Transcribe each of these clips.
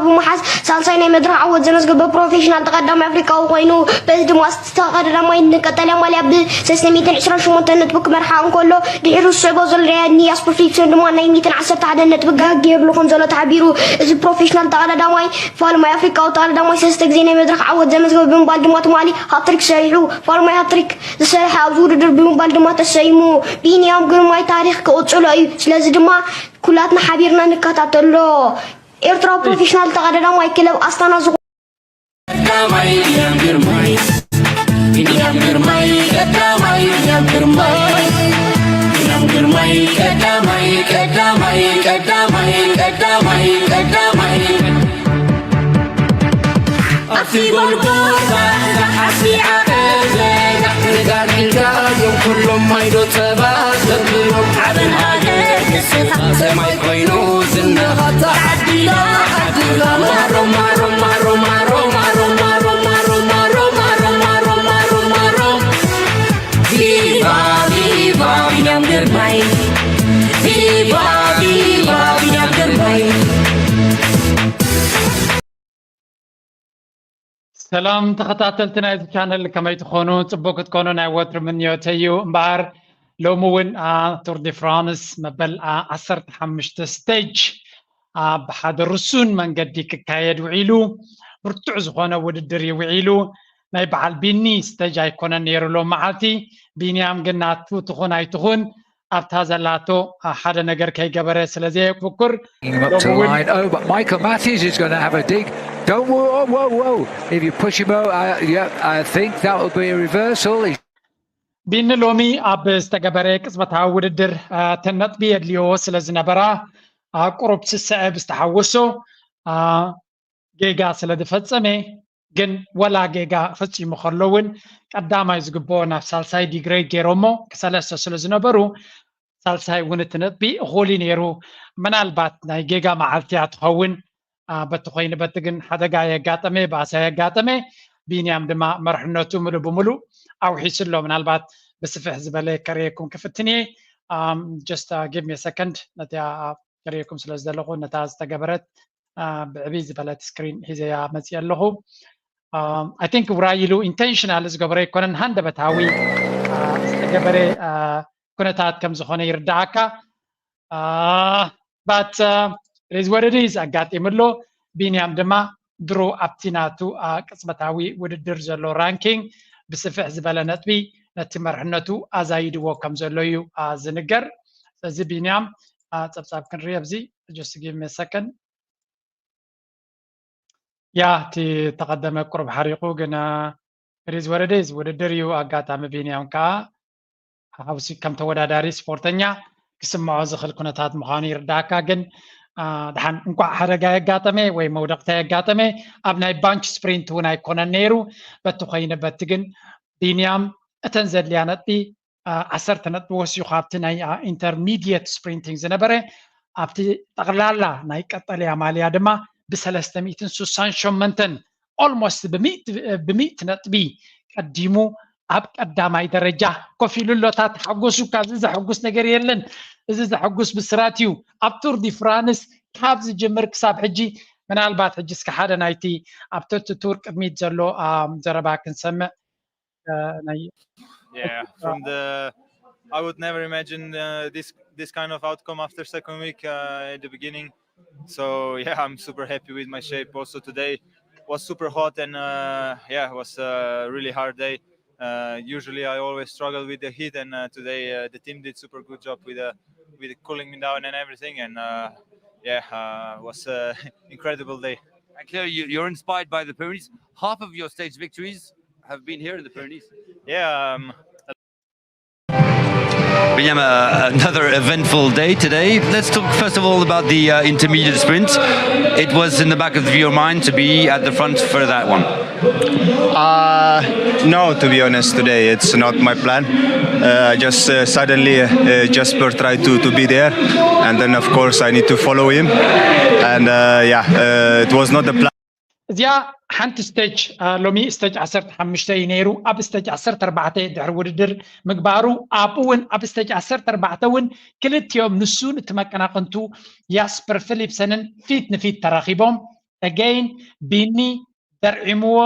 ብምሓዝ ሳልሳይ ናይ መድረኽ ዓወት ዘመዝገበ ፕሮፌሽናል ተቐዳማይ ኣፍሪቃዊ ኮይኑ፣ በዚ ድማ እቲ ተቐዳዳማይ ንቀጠልያ ማልያ ብ ሰለስተ ሚእትን ዕስራን ሸሞንተን ነጥቢ ክመርሓ እንከሎ፣ ድሒሩ ዝስዕቦ ዘሎ ሪያድ ኒያስፖ ፊሊፕሰን ድማ ናይ ሚእትን ዓሰርተ ሓደን ነጥቢ ጋግ የብሉ ከም ዘሎ ተሓቢሩ። እዚ ፕሮፌሽናል ተቐዳዳማይ ፋልማይ ኣፍሪቃዊ ተቐዳዳማይ ሰለስተ ግዜ ናይ መድረኽ ዓወት ዘመዝገበ ብምባል ድማ ትማሊ ሃትሪክ ሰሪሑ። ፋልማይ ሃትሪክ ዝሰርሐ ኣብዚ ውድድር ብምባል ድማ ተሰይሙ። ቢንያም ግርማይ ታሪኽ ክቕጽሎ እዩ። ስለዚ ድማ ኩላትና ሓቢርና ንከታተሎ። ኤርትራዊ ፕሮፌሽናል ተቐዳዳማይ ክለብ ኣስታና ዝኾነ ቀዳማይ ቢንያም ግርማይ፣ ቢንያም ግርማይ፣ ቀዳማይ ቢንያም ግርማይ፣ ቢንያም ግርማይ፣ ቀዳማይ፣ ቀዳማይ፣ ቀዳማይ፣ ቀዳማይ፣ ቀዳማይ። ኣብቲ ጎልጎታ ሓሲዓ ቀዘ፣ ጋሕቲ ጋር ኢልካ እዮም ኩሎም ማይዶ ጸባ ዘብሎም ዓብን ሃገር ንስኻ ሰማይ ኮይኑ ዝናኻ ተዓዲላ ዓድኻ ማሮ ማሮ ማሮ ማሮ ማሮ ማሮ ማሮ ማሮ ማሮ ማሮ ማሮ ማሮ ማሮ። ቪቫ ቪቫ ቢንያም ግርማይ፣ ቪቫ ቪቫ ቢንያም ግርማይ። ሰላም ተኸታተልቲ ናይዚ ቻነል፣ ከመይ ትኾኑ? ጽቡቅ ክትኮኑ ናይ ወትሩ ምንዮተይ እዩ። እምበኣር ሎሚ እውን ቱር ዲ ፍራንስ መበል ዓሰርተ ሓሙሽተ ስቴጅ ኣብ ሓደ ርሱን መንገዲ ክካየድ ውዒሉ። ብርቱዕ ዝኾነ ውድድር እዩ ውዒሉ። ናይ በዓል ቢኒ ስቴጅ ኣይኮነን ነይሩ ሎም መዓልቲ። ቢንያም ግን ናቱ ትኹን ኣይትኹን ኣብታ ዘላቶ ሓደ ነገር ከይገበረ ስለ ዘየኩኩር Up to line. Oh, but Michael Matthews is going to have a dig. Don't worry. Oh, whoa, whoa. If you push him out, uh, yeah, I think that will be a reversal. He's ቢኒ ሎሚ ኣብ ዝተገበረ ቅጽበታዊ ውድድር እተን ነጥቢ የድልዮ ስለ ዝነበራ ቁሩብ ስስዐ ብዝተሓወሶ ጌጋ ስለ ዝፈጸመ ግን ወላ ጌጋ ፈጺሙ ከሎ እውን ቀዳማይ ዝግብኦ ናብ ሳልሳይ ዲግሬድ ገይሮሞ ሰለስተ ስለ ዝነበሩ ሳልሳይ እውን እቲ ነጥቢ እኹል እዩ ነይሩ። ምናልባት ናይ ጌጋ መዓልቲ እያ ትኸውን በቲ ኮይኑ በቲ ግን ሓደጋ የጋጠመ ባእሳ የጋጠመ። ቢንያም ድማ መርሕነቱ ምሉእ ብምሉእ ኣውሒሱ ኣሎ። ምናልባት ብስፍሕ ዝበለ ከርእየኩም ክፍትን እየ። Just give me a second ነቲኣ ከርእየኩም ስለ ዝደለኹ ነታ ዝተገበረት ብዕብይ ዝበለት ስክሪን ሒዘያ መፅየ ኣለኹ። I think ውራይ ኢሉ ኢንቴንሽናል ዝገበረ ኣይኮነን፣ ሃንደበታዊ ዝተገበረ ኩነታት ከም ዝኾነ ይርዳኣካ። But it is what it is ኣጋጢሙ ኣሎ። ቢንያም ድማ ድሮ ኣብቲ ናቱ ቅጽበታዊ ውድድር ዘሎ ራንኪንግ ብስፍሕ ዝበለ ነጥቢ ነቲ መርሕነቱ ኣዛይድዎ ከም ዘሎ እዩ ዝንገር። ስለዚ ቢንያም ጸብጻብ ክንርኢ ኣብዚ just give me a second። ያ እቲ ተቐደመ ቁሩብ ሓሪቑ ግን it is what it is ውድድር እዩ። ኣጋጣሚ ቢንያም ከዓ ሓውሲ ከም ተወዳዳሪ ስፖርተኛ ክስምዖ ዝኽእል ኩነታት ምዃኑ ይርዳእካ። ግን ድሓን እንኳዕ ሓደጋ የጋጠመ ወይ መውደቕታ የጋጠመ ኣብ ናይ ባንች ስፕሪንት እውን ኣይኮነን ነይሩ። በቲ ኮይነ በቲ ግን ቢንያም እተን ዘድልያ ነጥቢ ዓሰርተ ነጥቢ ወሲኹ ኣብቲ ናይ ኢንተርሚድየት ስፕሪንቲንግ ዝነበረ ኣብቲ ጠቕላላ ናይ ቀጠልያ ማልያ ድማ ብሰለስተ ሚእትን ስሳን ሸሞንተን ኦልሞስት ብሚእቲ ነጥቢ ቀዲሙ ኣብ ቀዳማይ ደረጃ ኮፍ ኢሉ ኣሎ። እታ ተሓጎሱ ካብዚ ዘሐጉስ ነገር የለን። እዚ ዘሐጉስ ብስራት እዩ። ኣብ ቱር ዲ ፍራንስ ካብ ዝጅምር ክሳብ ሕጂ ምናልባት ሕጂ እስከ ሓደ ናይቲ ኣብቲ እቲ ቱር ቅድሚት ዘሎ ዘረባ ክንሰምዕ ናይ Yeah, from the I would never imagine uh, this this kind of outcome after second week uh, at the beginning. So yeah, I'm super happy with my shape. Also today was super hot and uh, yeah, it was a really hard day. Uh, usually I always struggle with the heat, and uh, today uh, the team did super good job with uh, with cooling me down and everything. And uh, yeah, uh, it was an incredible day. And clearly, you, you're inspired by the Pyrenees. Half of your stage victories have been here in the Pyrenees. Yeah. Um, Binyam, uh, another eventful day today. Let's talk first of all about the uh, intermediate sprint. It was in the back of your mind to be at the front for that one. Uh, no, to be honest, today it's not my plan. Uh, I just uh, suddenly uh, Jasper tried to, to be there, and then of course I need to follow him. And uh, yeah, uh, it was not the plan. እዚኣ ሓንቲ ስቴጅ ሎሚ ስቴጅ ዓሰርተ ሓሙሽተ እዩ ነይሩ። ኣብ ስቴጅ ዓሰርተ ኣርባዕተ ድሕሪ ውድድር ምግባሩ ኣብኡ እውን ኣብ ስቴጅ ዓሰርተ ኣርባዕተ እውን ክልቲኦም ንሱን እቲ መቀናቕንቱ ያስፐር ፊሊፕሰንን ፊት ንፊት ተራኺቦም Again፣ ቢኒ ደርዒምዎ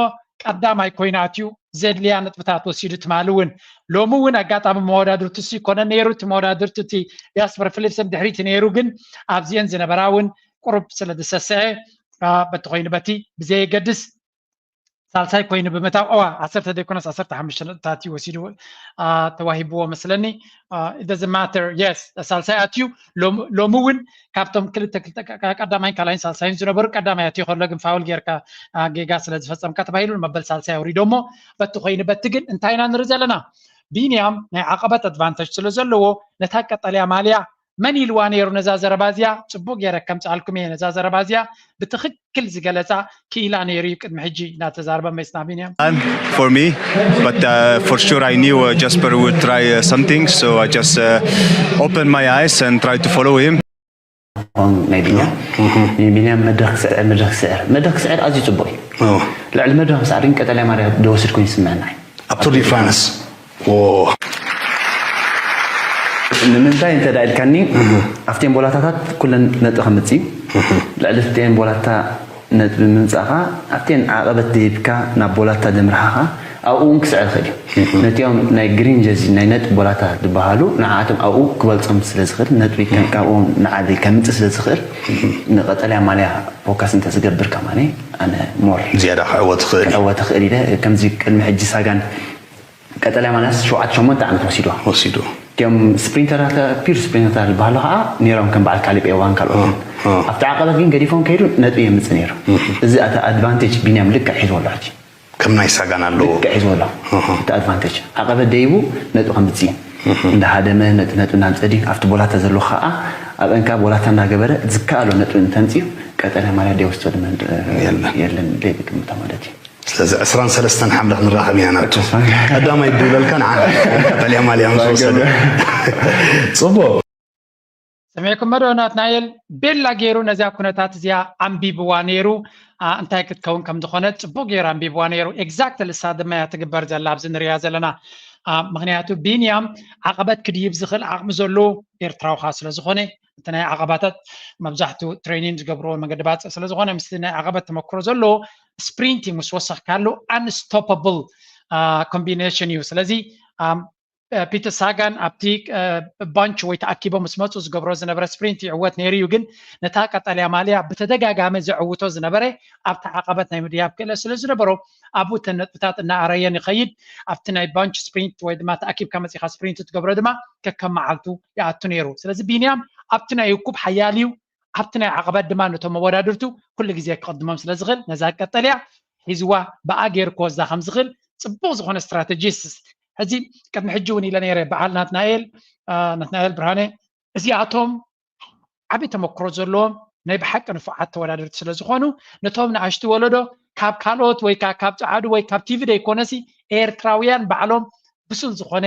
ቀዳማይ ኮይኑ ኣትዩ ዘድልያ ነጥብታት ወሲዱ ትማሊ እውን። ሎሚ እውን ኣጋጣሚ መወዳድርቲ ሲ ኮነ ነይሩ፣ እቲ መወዳድርቲ እቲ ዲያስፖራ ፊሊፕሰን ድሕሪት ነይሩ፣ ግን ኣብዚአን ዝነበራ እውን ቁሩብ ስለ ዝሰስዐ፣ በቲ ኮይኑ በቲ ብዘየገድስ ሳልሳይ ኮይኑ ብምእታው፣ እዋ፣ ዓሰርተ ዘይኮነስ ዓሰርተ ሓሙሽተ ነጥብታት እዩ ወሲዱ፣ ተዋሂብዎ መስለኒ። It doesn't matter። Yes፣ ሳልሳይ ኣትዩ። ሎሚ እውን ካብቶም ክልተ ክልተ ቀዳማይን ካልኣይን ሳልሳይን ዝነበሩ ቀዳማይ ኣትዩ ከሎ ግን ፋውል ጌርካ ጌጋ ስለ ዝፈጸምካ ተባሂሉ መበል ሳልሳይ ኣውሪዶሞ። በቲ ኮይኑ በቲ ግን እንታይ ኢና ንርኢ ዘለና? ቢንያም ናይ ዓቐበት ኣድቫንተጅ ስለ ዘለዎ ነታ ቀጠልያ ማልያ መን ኢልዋ ነይሩ ነዛ ዘረባ እዚኣ? ጽቡቕ ገይረ ከምጽኣልኩም እየ። ነዛ ዘረባ እዚኣ ብትኽክል ዝገለጻ ክኢላ ነይሩ እዩ ቅድሚ ሕጂ እናተዛረበ መይስና ቢንያም። For me, but uh, for sure I knew uh, Jasper would try uh, something, so I just uh, opened my eyes and tried to follow him. ናይ ቢንያም ቢንያም መድረክ ክስዕር መድረክ ክስዕር መድረክ ክስዕር ኣዝዩ ጽቡቕ እዩ። ልዕሊ መድረክ ምስዓር ግን ቀጠልያ ማልያ ዝወሰድኩ ይስምዐና እዩ። ኣብ ቱር ዲ ፍራንስ ንምንታይ እንተ ደኣ ኢልካኒ ኣብተን ቦላታታት ኩለን ነጥቢ ከምጽእ እዩ። ልዕሊ እተን ቦላታ ነጥቢ ምምጻእኻ ኣብተን ዓቐበት ደይብካ ናብ ቦላታ ደምርሓኻ ኣብኡ እውን ክስዕር ይኽእል እዩ። ነቲኦም ናይ ግሪን ጀዚ ናይ ነጥቢ ቦላታ ዝበሃሉ ንዓኣቶም ኣብኡ ክበልጾም ስለ ዝኽእል ነጥቢ ካብኡ ንዓዲ ከምጽእ ስለ ዝኽእል ንቐጠልያ ማልያ ፎካስ እንተዝገብር ከማኒ ኣነ ሞር ዝያዳ ክዕወት ትኽእል እዩ። ክዕወት ትኽእል ኢለ ከምዚ ቅድሚ ሕጂ ሳጋን ቀጠልያ ማልያስ ሸውዓተ ሸሞንተ ዓመት ወሲድዋ። ወሲዱ እቲኦም ስፕሪንተራት ፒር ስፕሪንተራት ዝበሃሉ ከዓ ነይሮም ከም በዓል ካሊብ ኤዋን ካልኦትን ኣብቲ ዓቀበት ግን ገዲፎም ከይዱ ነጥቢ የምፅእ ነይሩ። እዚ ኣተ ኣድቫንቴጅ ቢንያም ልክዕ ሒዝዎ ኣሎ ሕጂ ከም ናይ ሳጋን ኣለዎ። ልክዕ ሒዝዎ ኣሎ እቲ ኣድቫንቴጅ ዓቀበት ደይቡ ነጥቢ ከምፅእ እንዳሃደመ ነጥቢ ነጥቢ እናምፀ ድዩ ኣብቲ ቦላታ ዘሎ ከዓ ኣብአን ከዓ ቦላታ እንዳገበረ ዝከኣሎ ነጥቢ እንተምፅኡ ቀጠልያ ማልያ ደይወስዶ የለን ኢለ ግምታ ማለት እዩ። ስለዚ ዕስራን ሰለስተን ሓምለ ክንራኸብ ኢና ናቱ ቀዳማይ ድብለልካ ንዓ ቀጠልያ ማልያ ምስ ወሰደ ጽቡቕ። ሰሚዕኩሞ ዶ ናትናኤል? ቤላ ገይሩ ነዚኣ ኩነታት እዚኣ ኣንቢብዋ ነይሩ። እንታይ ክትከውን ከም ዝኾነ ጽቡቕ ገይሩ ኣንቢብዋ ነይሩ። ኤግዛክትሊ እሳ ድማ እያ ትግበር ዘላ ኣብዚ ንሪኣ ዘለና። ምኽንያቱ ቢንያም ዓቐበት ክድይብ ዝኽእል ዓቕሚ ዘለዎ ኤርትራዊ ኸኣ ስለ ዝኾነ እቲ ናይ ዓቐባታት መብዛሕትኡ ትሬኒን ዝገብርዎ መንገዲ ባጽዕ ስለ ዝኾነ ምስቲ ናይ ዓቐበት ተመክሮ ዘለዎ ስፕሪንቲንግ ምስ ወሰኽካሉ ኣንስቶፐብል ኮምቢኔሽን እዩ። ስለዚ ፒተር ሳጋን ኣብቲ ባንች ወይ ተኣኪቦም ምስ መፁ ዝገብሮ ዝነበረ ስፕሪንት ይዕወት ነይሩ እዩ። ግን ነታ ቀጠልያ ማልያ ብተደጋጋሚ ዘዕውቶ ዝነበረ ኣብቲ ዓቐበት ናይ ምድያብ ክእለት ስለ ዝነበሮ ኣብኡ እተን ነጥብታት እናኣረየ ንኸይድ ኣብቲ ናይ ባንች ስፕሪንት ወይ ድማ ተኣኪብካ መፂኻ ስፕሪንት ትገብሮ ድማ ከከም መዓልቱ ይኣቱ ነይሩ። ስለዚ ቢንያም ኣብቲ ናይ እኩብ ሓያል እዩ። ኣብቲ ናይ ዓቐበት ድማ ነቶም መወዳድርቱ ኩሉ ግዜ ክቕድሞም ስለ ዝኽእል ነዛ ቀጠልያ ሒዝዋ ብኣ ገይሩ ክወስዳ ከም ዝኽእል ጽቡቕ ዝኾነ ስትራተጂስት ሕዚ ቅድሚ ሕጂ እውን ኢለ ነይረ በዓል ናትናኤል ናትናኤል ብርሃነ እዚኣቶም ዓብዪ ተመክሮ ዘለዎም ናይ ብሓቂ ንፉዓት ተወዳደርቲ ስለ ዝኾኑ ነቶም ንኣሽቱ ወለዶ ካብ ካልኦት ወይ ካብ ጸዓዱ ወይ ካብ ቲቪ ደይኮነሲ ኤርትራውያን ባዕሎም ብሱል ዝኾነ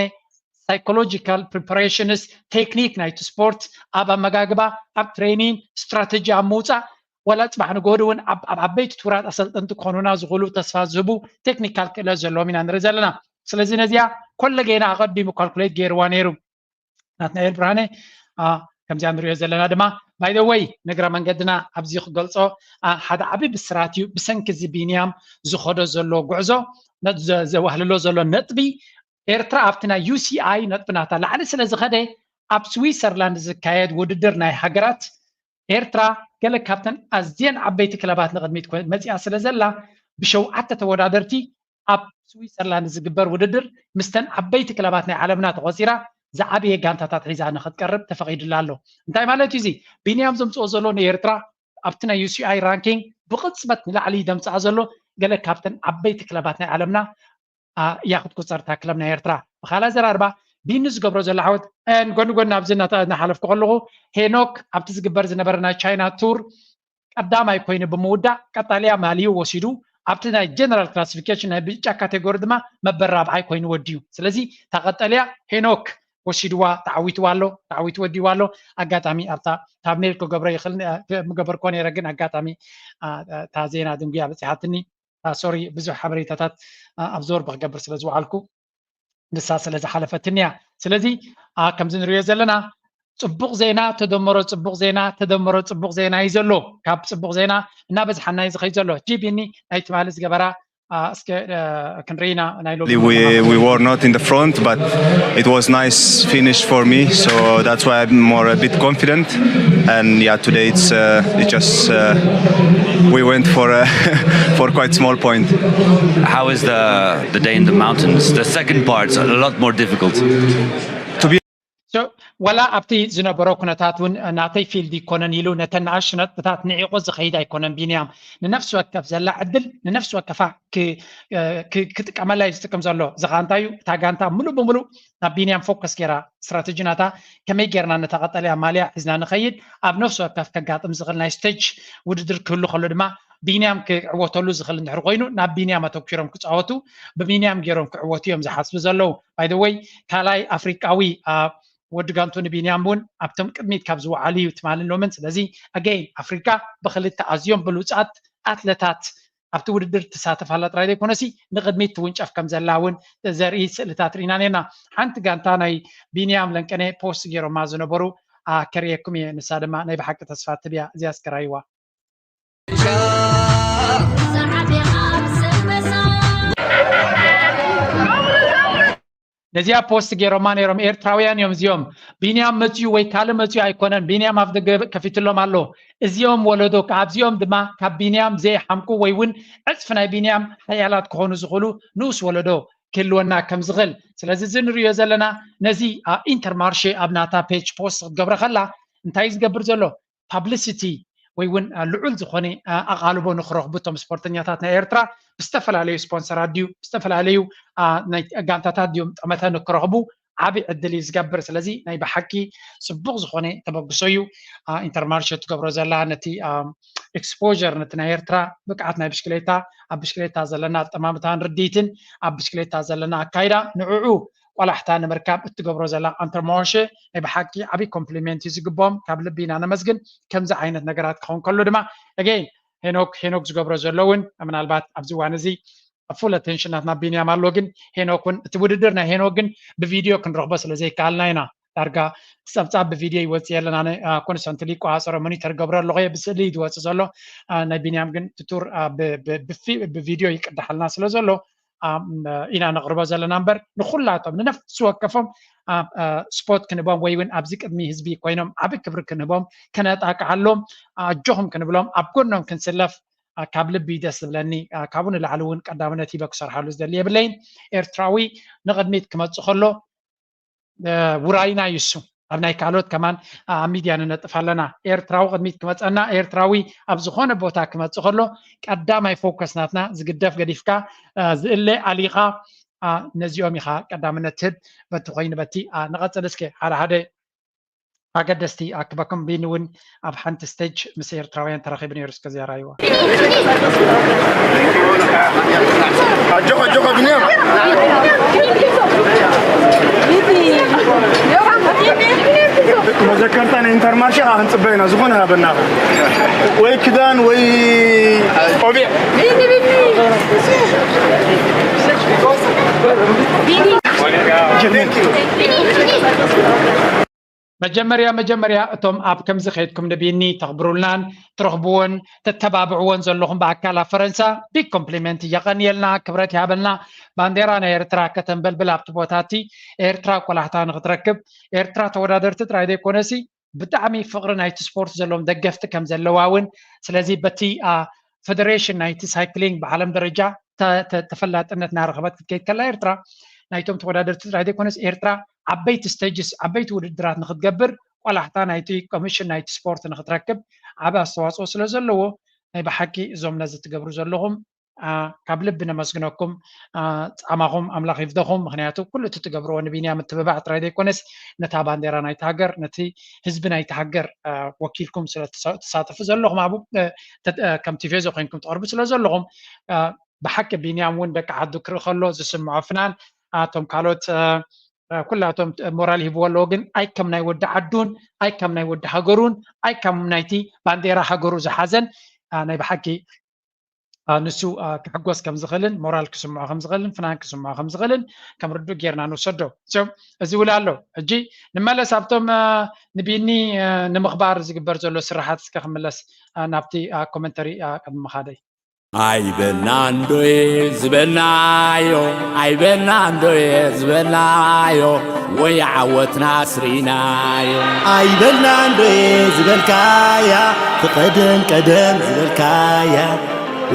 ሳይኮሎጂካል ፕሪፓሬሽንስ ቴክኒክ ናይቲ ስፖርት ኣብ ኣመጋግባ ኣብ ትሬኒን ስትራተጂ ኣብ ምውፃእ ወላ ፅባሕ ንጎሆ እውን ኣብ ዓበይቲ ቱራት ኣሰልጠንቲ ክኾኑና ዝኽእሉ ተስፋ ዝህቡ ቴክኒካል ክእለት ዘለዎም ኢና ንርኢ ዘለና። ስለዚ ነዚኣ ኮለጌና ኣቐዲሙ ካልኩሌት ገይርዋ ነይሩ ናትናኤል ብርሃነ ከምዚኣ ንሪኦ ዘለና ድማ ባይ ዘ ወይ ንግረ መንገድና ኣብዚ ክገልፆ ሓደ ዓብዪ ብስራት እዩ። ብሰንኪ እዚ ቢንያም ዝኸዶ ዘሎ ጉዕዞ ዘዋህልሎ ዘሎ ነጥቢ ኤርትራ ኣብቲ ናይ ዩ ሲ ኣይ ነጥቢ ናታ ላዕሊ ስለ ዝኸደ ኣብ ስዊሰርላንድ ዝካየድ ውድድር ናይ ሃገራት ኤርትራ ገለ ካብተን ኣዝየን ዓበይቲ ክለባት ንቕድሚት መፂኣ ስለ ዘላ ብሸውዓተ ተወዳደርቲ ኣብ ስዊሰርላንድ ዝግበር ውድድር ምስተን ዓበይቲ ክለባት ናይ ዓለምና ተቖፂራ ዝዓበየ ጋንታታት ሒዛ ንክትቀርብ ተፈቒዱላ ኣሎ። እንታይ ማለት እዩ እዚ? ቢንያም ዘምፅኦ ዘሎ ንኤርትራ ኣብቲ ናይ ዩ ሲ ኣይ ራንኪንግ ብቕፅበት ንላዕሊ ደምፅኣ ዘሎ ገለ ካብተን ዓበይቲ ክለባት ናይ ዓለምና እያ ክትቁፀር እታ ክለብ ናይ ኤርትራ። ብካልእ ኣዘራርባ ቢኒ ዝገብሮ ዘሎ ዓወት ጎኒ ጎኒ ኣብዚ እናሓለፍኩ ከለኹ ሄኖክ ኣብቲ ዝግበር ዝነበረ ናይ ቻይና ቱር ቀዳማይ ኮይኑ ብምውዳእ ቀጣልያ ማልዩ ወሲዱ ኣብቲ ናይ ጀነራል ክላሲፊኬሽን ናይ ብጫ ካቴጎሪ ድማ መበል ራብዓይ ኮይኑ ወዲዩ። ስለዚ እታ ቀጠልያ ሄኖክ ወሲድዋ ተዓዊትዋ ኣሎ ተዓዊቱ ወዲዋ ኣሎ። ኣጋጣሚ ኣብታ ታብኔል ክገብሮ ይኽእል ምገበርኮ ነይረ ግን ኣጋጣሚ እታ ዜና ድንጉያ በፂሓትኒ ሶሪ ብዙሕ ሓበሬታታት ኣብዞር ብክገብር ስለ ዝውዓልኩ ንሳ ስለ ዝሓለፈትኒ እያ። ስለዚ ከምዚ ንሪኦ ዘለና ጽቡቕ ዜና ተደመሮ ጽቡቕ ዜና ተደመሮ ጽቡቕ ዜና እዩ ዘሎ። ካብ ጽቡቕ ዜና እናበዝሓና እዩ ዝኸይድ ዘሎ። ጂ ቢኒ ናይ ትማሊ ዝገበራ እስከ ክንርኢና ናይ ሎሚ We, we were not in the front, but it was nice finish for me, so that's why I'm more a bit confident. And yeah, today it's uh, it just uh, we went for uh, for quite small point. How is the the day in the mountains? The second part's a lot more difficult. ወላ ኣብቲ ዝነበሮ ኩነታት እውን ናተይ ፊልድ ይኮነን ኢሉ ነተን ንኣሽቱ ነጥብታት ንዒቑ ዝኸይድ ኣይኮነን። ቢንያም ንነፍሲ ወከፍ ዘላ ዕድል ንነፍሲ ወከፋ ክጥቀመላ እዩ ዝጥቀም ዘሎ። እዚ ጋንታ እዩ። እታ ጋንታ ምሉእ ብምሉእ ናብ ቢንያም ፎከስ ገይራ ስትራተጂ ናታ ከመይ ገይርና ነታ ቀጠልያ ማልያ ሒዝና ንኸይድ ኣብ ነፍሲ ወከፍ ከጋጥም ዝኽእል ናይ ስቴጅ ውድድር ክህሉ ከሎ ድማ ቢንያም ክዕወተሉ ዝኽእል እንድሕር ኮይኑ ናብ ቢንያም ኣተኪሮም ክፃወቱ ብቢንያም ገይሮም ክዕወቱ እዮም ዝሓስቡ ዘለዉ። ባይደወይ ካልኣይ ኣፍሪቃዊ ወዲ ጋንቱ ንቢንያም እውን ኣብቶም ቅድሚት ካብ ዝወዓሉ እዩ ትማልን ሎምን። ስለዚ ኣገይን ኣፍሪቃ ብክልተ ኣዝዮም ብሉፃት ኣትለታት ኣብቲ ውድድር ትሳተፍ ኣላ ጥራይ ዘይኮነሲ ንቅድሚት ትውንጨፍ ከም ዘላ እውን ዘርኢ ስእልታት ርኢና ነርና። ሓንቲ ጋንታ ናይ ቢንያም ለንቀነ ፖስት ገይሮማ ዝነበሩ ከርእየኩም እየ። ንሳ ድማ ናይ ብሓቂ ተስፋ ትብያ እዚያ እስከራይዋ። ነዚኣ ፖስት ገይሮማ ነይሮም። ኤርትራውያን እዮም እዚኦም። ቢንያም መፅዩ ወይ ካልእ መፅዩ ኣይኮነን። ቢንያም ኣብ ደገ ከፊትሎም ኣሎ። እዚኦም ወለዶ ኣብዚኦም ድማ ካብ ቢንያም ዘይሓምቁ ወይ እውን ዕፅፊ ናይ ቢንያም ሓያላት ክኾኑ ዝኽእሉ ንኡስ ወለዶ ክህልወና ከም ዝኽእል። ስለዚ እዚ ንሪኦ ዘለና ነዚ ኢንተርማርሼ ኣብ ናታ ፔጅ ፖስት ክትገብረ ከላ እንታይ ዝገብር ዘሎ ፓብሊሲቲ ወይ እውን ልዑል ዝኾነ ኣቓልቦ ንክረኽቡ እቶም ስፖርተኛታት ናይ ኤርትራ ብዝተፈላለዩ ስፖንሰራት ድዩ ብዝተፈላለዩ ጋንታታት ድዮም ጠመተ ንክረኽቡ ዓብዪ ዕድል እዩ ዝገብር። ስለዚ ናይ ብሓቂ ፅቡቕ ዝኾነ ተበግሶ እዩ። ኢንተርማርሽ ትገብሮ ዘላ ነቲ ኤክስፖር ነቲ ናይ ኤርትራ ብቅዓት ናይ ብሽክሌታ ኣብ ብሽክሌታ ዘለና ኣጠማምታን ርድይትን ኣብ ብሽክሌታ ዘለና ኣካይዳ ንዕዑ ቆላሕታ ንምርካብ እትገብሮ ዘላ ኣንተርማዋንሸ ናይ ብሓቂ ዓብዪ ኮምፕሊሜንት እዩ ዝግብኦም። ካብ ልቢ ኢና ነመስግን። ከምዚ ዓይነት ነገራት ክኸውን ከሎ ድማ ኣገይን ሄኖክ ሄኖክ ዝገብሮ ዘሎ እውን ምናልባት ኣብዚ እዋን እዚ ፉል ኣቴንሽን ናትና ቢንያም ኣሎ። ግን ሄኖክ እውን እቲ ውድድር ናይ ሄኖክ ግን ብቪድዮ ክንረኽቦ ስለ ዘይከኣልና ኢና ዳርጋ ጸብጻብ ብቪድዮ ይወፅእ የለን። ኣነ ኮንስተንትሊ ይቆፃፀሮ ሞኒተር ገብሮ ኣለኹ እየ ብስእሊ እዩ ዝወፅእ ዘሎ። ናይ ቢንያም ግን እቲ ቱር ብቪድዮ ይቅዳሓልና ስለ ዘሎ ኢና ነቕርቦ ዘለና እምበር ንኩላቶም ንነፍሲ ወከፎም ስፖርት ክንህቦም ወይ እውን ኣብዚ ቅድሚ ህዝቢ ኮይኖም ዓቢ ክብሪ ክንህቦም ከነጣቅዓሎም ኣጆኹም ክንብሎም ኣብ ጎኖም ክንስለፍ ካብ ልቢ ደስ ዝብለኒ። ካብኡ ንላዕሊ እውን ቀዳምነት ሂበ ክሰርሓሉ ዝደሊ የብለይን። ኤርትራዊ ንቕድሚት ክመፅእ ከሎ ውራይና እዩ እሱ። ኣብ ናይ ካልኦት ከማን ኣብ ሚድያ ንነጥፍ ኣለና። ኤርትራዊ ቅድሚት ክመፀና ኤርትራዊ ኣብ ዝኾነ ቦታ ክመፅእ ከሎ ቀዳማይ ፎከስ ናትና ዝግደፍ ገዲፍካ ዝእለ ኣሊኻ ነዚኦም ኢኻ ቀዳምነት ትህብ። በቲ ኮይኑ በቲ ንቐፅል እስከ ሓደ ሓደ ኣገደስቲ ኣክበኩም ቢኒ እውን ኣብ ሓንቲ ስቴጅ ምስ ኤርትራውያን ተራኺቡ ነይሩ እስከ ዘራይዋ ኣጆኻ ኣጆኻ ቢንያም መዘከርታ ናይ ኢንተርማርሽ ዓ ክንፅበ ኢና ዝኾነ ሃበና ወይ ክዳን ወይ ቆቢዕ መጀመርያ መጀመርያ እቶም ኣብ ከምዚ ከይድኩም ንቢኒ ተኽብሩልናን ትረኽብዎን ተተባብዕዎን ዘለኹም ብኣካል ኣብ ፈረንሳ ቢግ ኮምፕሊመንት እየቐንየልና ክብረት ይሃበልና። ባንዴራ ናይ ኤርትራ ከተንበልብል ኣብቲ ቦታ እቲ ኤርትራ ቆላሕታ ንክትረክብ ኤርትራ ተወዳደርቲ ጥራይ ዘይኮነሲ ብጣዕሚ ፍቕሪ ናይቲ ስፖርት ዘለዎም ደገፍቲ ከም ዘለዋ እውን ስለዚ በቲ ፈደሬሽን ናይቲ ሳይክሊንግ ብዓለም ደረጃ ተፈላጥነት እናረኸበት ክትከይድ ከላ ኤርትራ ናይቶም ተወዳደርቲ ጥራይ ዘይኮነስ ኤርትራ ዓበይቲ ስቴጅስ ዓበይቲ ውድድራት ንክትገብር ቆላሕታ ናይቲ ኮሚሽን ናይቲ ስፖርት ንክትረክብ ዓቢ ኣስተዋፅኦ ስለ ዘለዎ ናይ ብሓቂ እዞም ነዚ ትገብሩ ዘለኹም ካብ ልቢ ነመስግነኩም። ፃማኹም ኣምላኽ ይፍደኹም። ምክንያቱ ኩሉ እቲ ትገብርዎ ንቢንያም ምትብባዕ ጥራይ ዘይኮነስ ነታ ባንዴራ ናይቲ ሃገር ነቲ ህዝቢ ናይቲ ሃገር ወኪልኩም ስለ ትሳተፉ ዘለኹም ኣብኡ ከም ቲፌዞ ኮይንኩም ትቐርቡ ስለ ዘለኹም ብሓቂ ቢንያም እውን ደቂ ዓዱ ክርኢ ከሎ ዝስምዖ ፍናን እቶም ካልኦት ኩላቶም ሞራል ሂብዎ ኣለዎ። ግን ኣይ ከም ናይ ወዲ ዓዱን ኣይ ከም ናይ ወዲ ሃገሩን ኣይ ከም ናይቲ ባንዴራ ሃገሩ ዝሓዘን ናይ ብሓቂ ንሱ ክሕጎስ ከም ዝኽእልን ሞራል ክስምዖ ከም ዝኽእልን ፍናን ክስምዖ ከም ዝኽእልን ከም ርዱእ ጌርና ንውሰዶ። እዚ ውላ ኣሎ። ሕጂ ንመለስ ኣብቶም ንቢኒ ንምኽባር ዝግበር ዘሎ ስራሓት እስከ ክምለስ ናብቲ ኮመንተሪ ቅድሚ ምኻደይ። ኣይበልናንዶየ ዝበልናዮ ኣይበልናንዶየ ዝበልናዮ ወይ ዓወትና ስርኢናዮ። ኣይበልናንዶየ ዝበልካያ ትቐደም ቀደም ዝበልካያ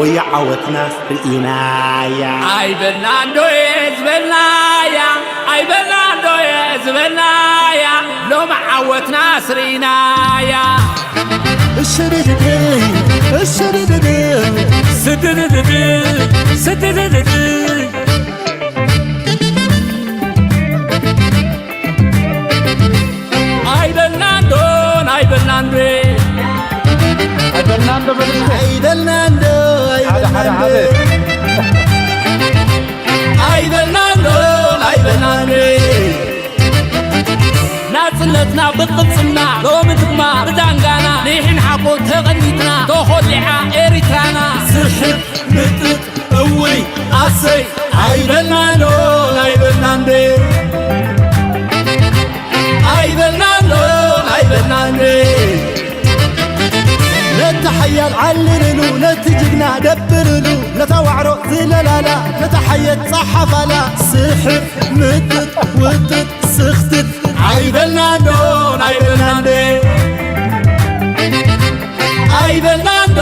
ወይ ዓወትና ርኢናያ። ኣይበልናንዶየ ዝበልናያ ኣይበልናንዶየ ዝበልናያ ሎም ዓወትና ስርኢናያ። እሽድድድ እሽድድድ ስድድድድ ስድድድድ ኣይበልናንዶን ኣይበልናንዶ ኣይበልናንዶ በልስተ ኣይበልናንዶ ሓደ ሓደ ሓደ ኣይበልናንዶ ኣይበልናንዶ ናጽነትና ብቅልጽምና ሎሚ ድማ ብዳንጋና ኒሕን ሓቆን ተቐኒትና ተኾሊዓ ኤሪትራና ስሕት ምጥጥ እውይ ኣሰይ ኣይበልናንዶ ኣይበልናንዶ ኣይበልናንዶ ኣይበልናንዶ ነቲ ሓያል ዓልልሉ ነቲ ጅግና ደብርሉ ነታ ዋዕሮ ዝለላላ ነታ ሓየት ጸሓፋላ ስሕት ምጥጥ ውጥጥ ስኽትት ኣይበልናንዶ ኣይበልናንዶ ኣይበልናንዶ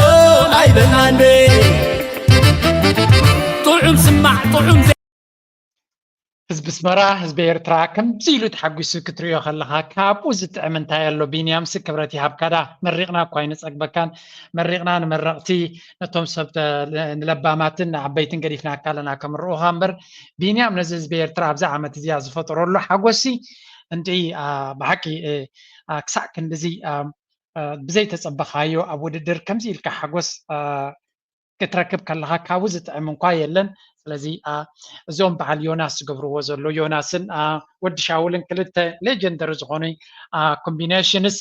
ኣይበልናንዶ ጥዑም ስማዕ ጥዑም ህዝቢ ኣስመራ ህዝቢ ኤርትራ ከምዚ ኢሉ ተሓጒሱ ክትሪኦ ከለኻ ካብኡ ዝጥዕም እንታይ ኣሎ? ቢንያምሲ ክብረት ይሃብካ ዳ መሪቕና እኳ ኣይንጸግበካን። መሪቕና ንመረቕቲ ነቶም ሰብ ንለባማትን ንዓበይትን ገዲፍናካ ኣለና ከምርኡኻ እምበር ቢንያም ነዚ ህዝቢ ኤርትራ ኣብዛ ዓመት እዚኣ ዝፈጠረሉ ሓጎሲ እንዲ ብሓቂ ክሳዕ ክንድዚ ብዘይተጸበኻዮ ኣብ ውድድር ከምዚ ኢልካ ሓጎስ ክትረክብ ከለኻ ካብኡ ዝጥዕም እንኳ የለን። ስለዚ እዞም በዓል ዮናስ ዝገብርዎ ዘሎ ዮናስን ወዲ ሻውልን ክልተ ሌጀንደሪ ዝኾኑ ኮምቢኔሽንስ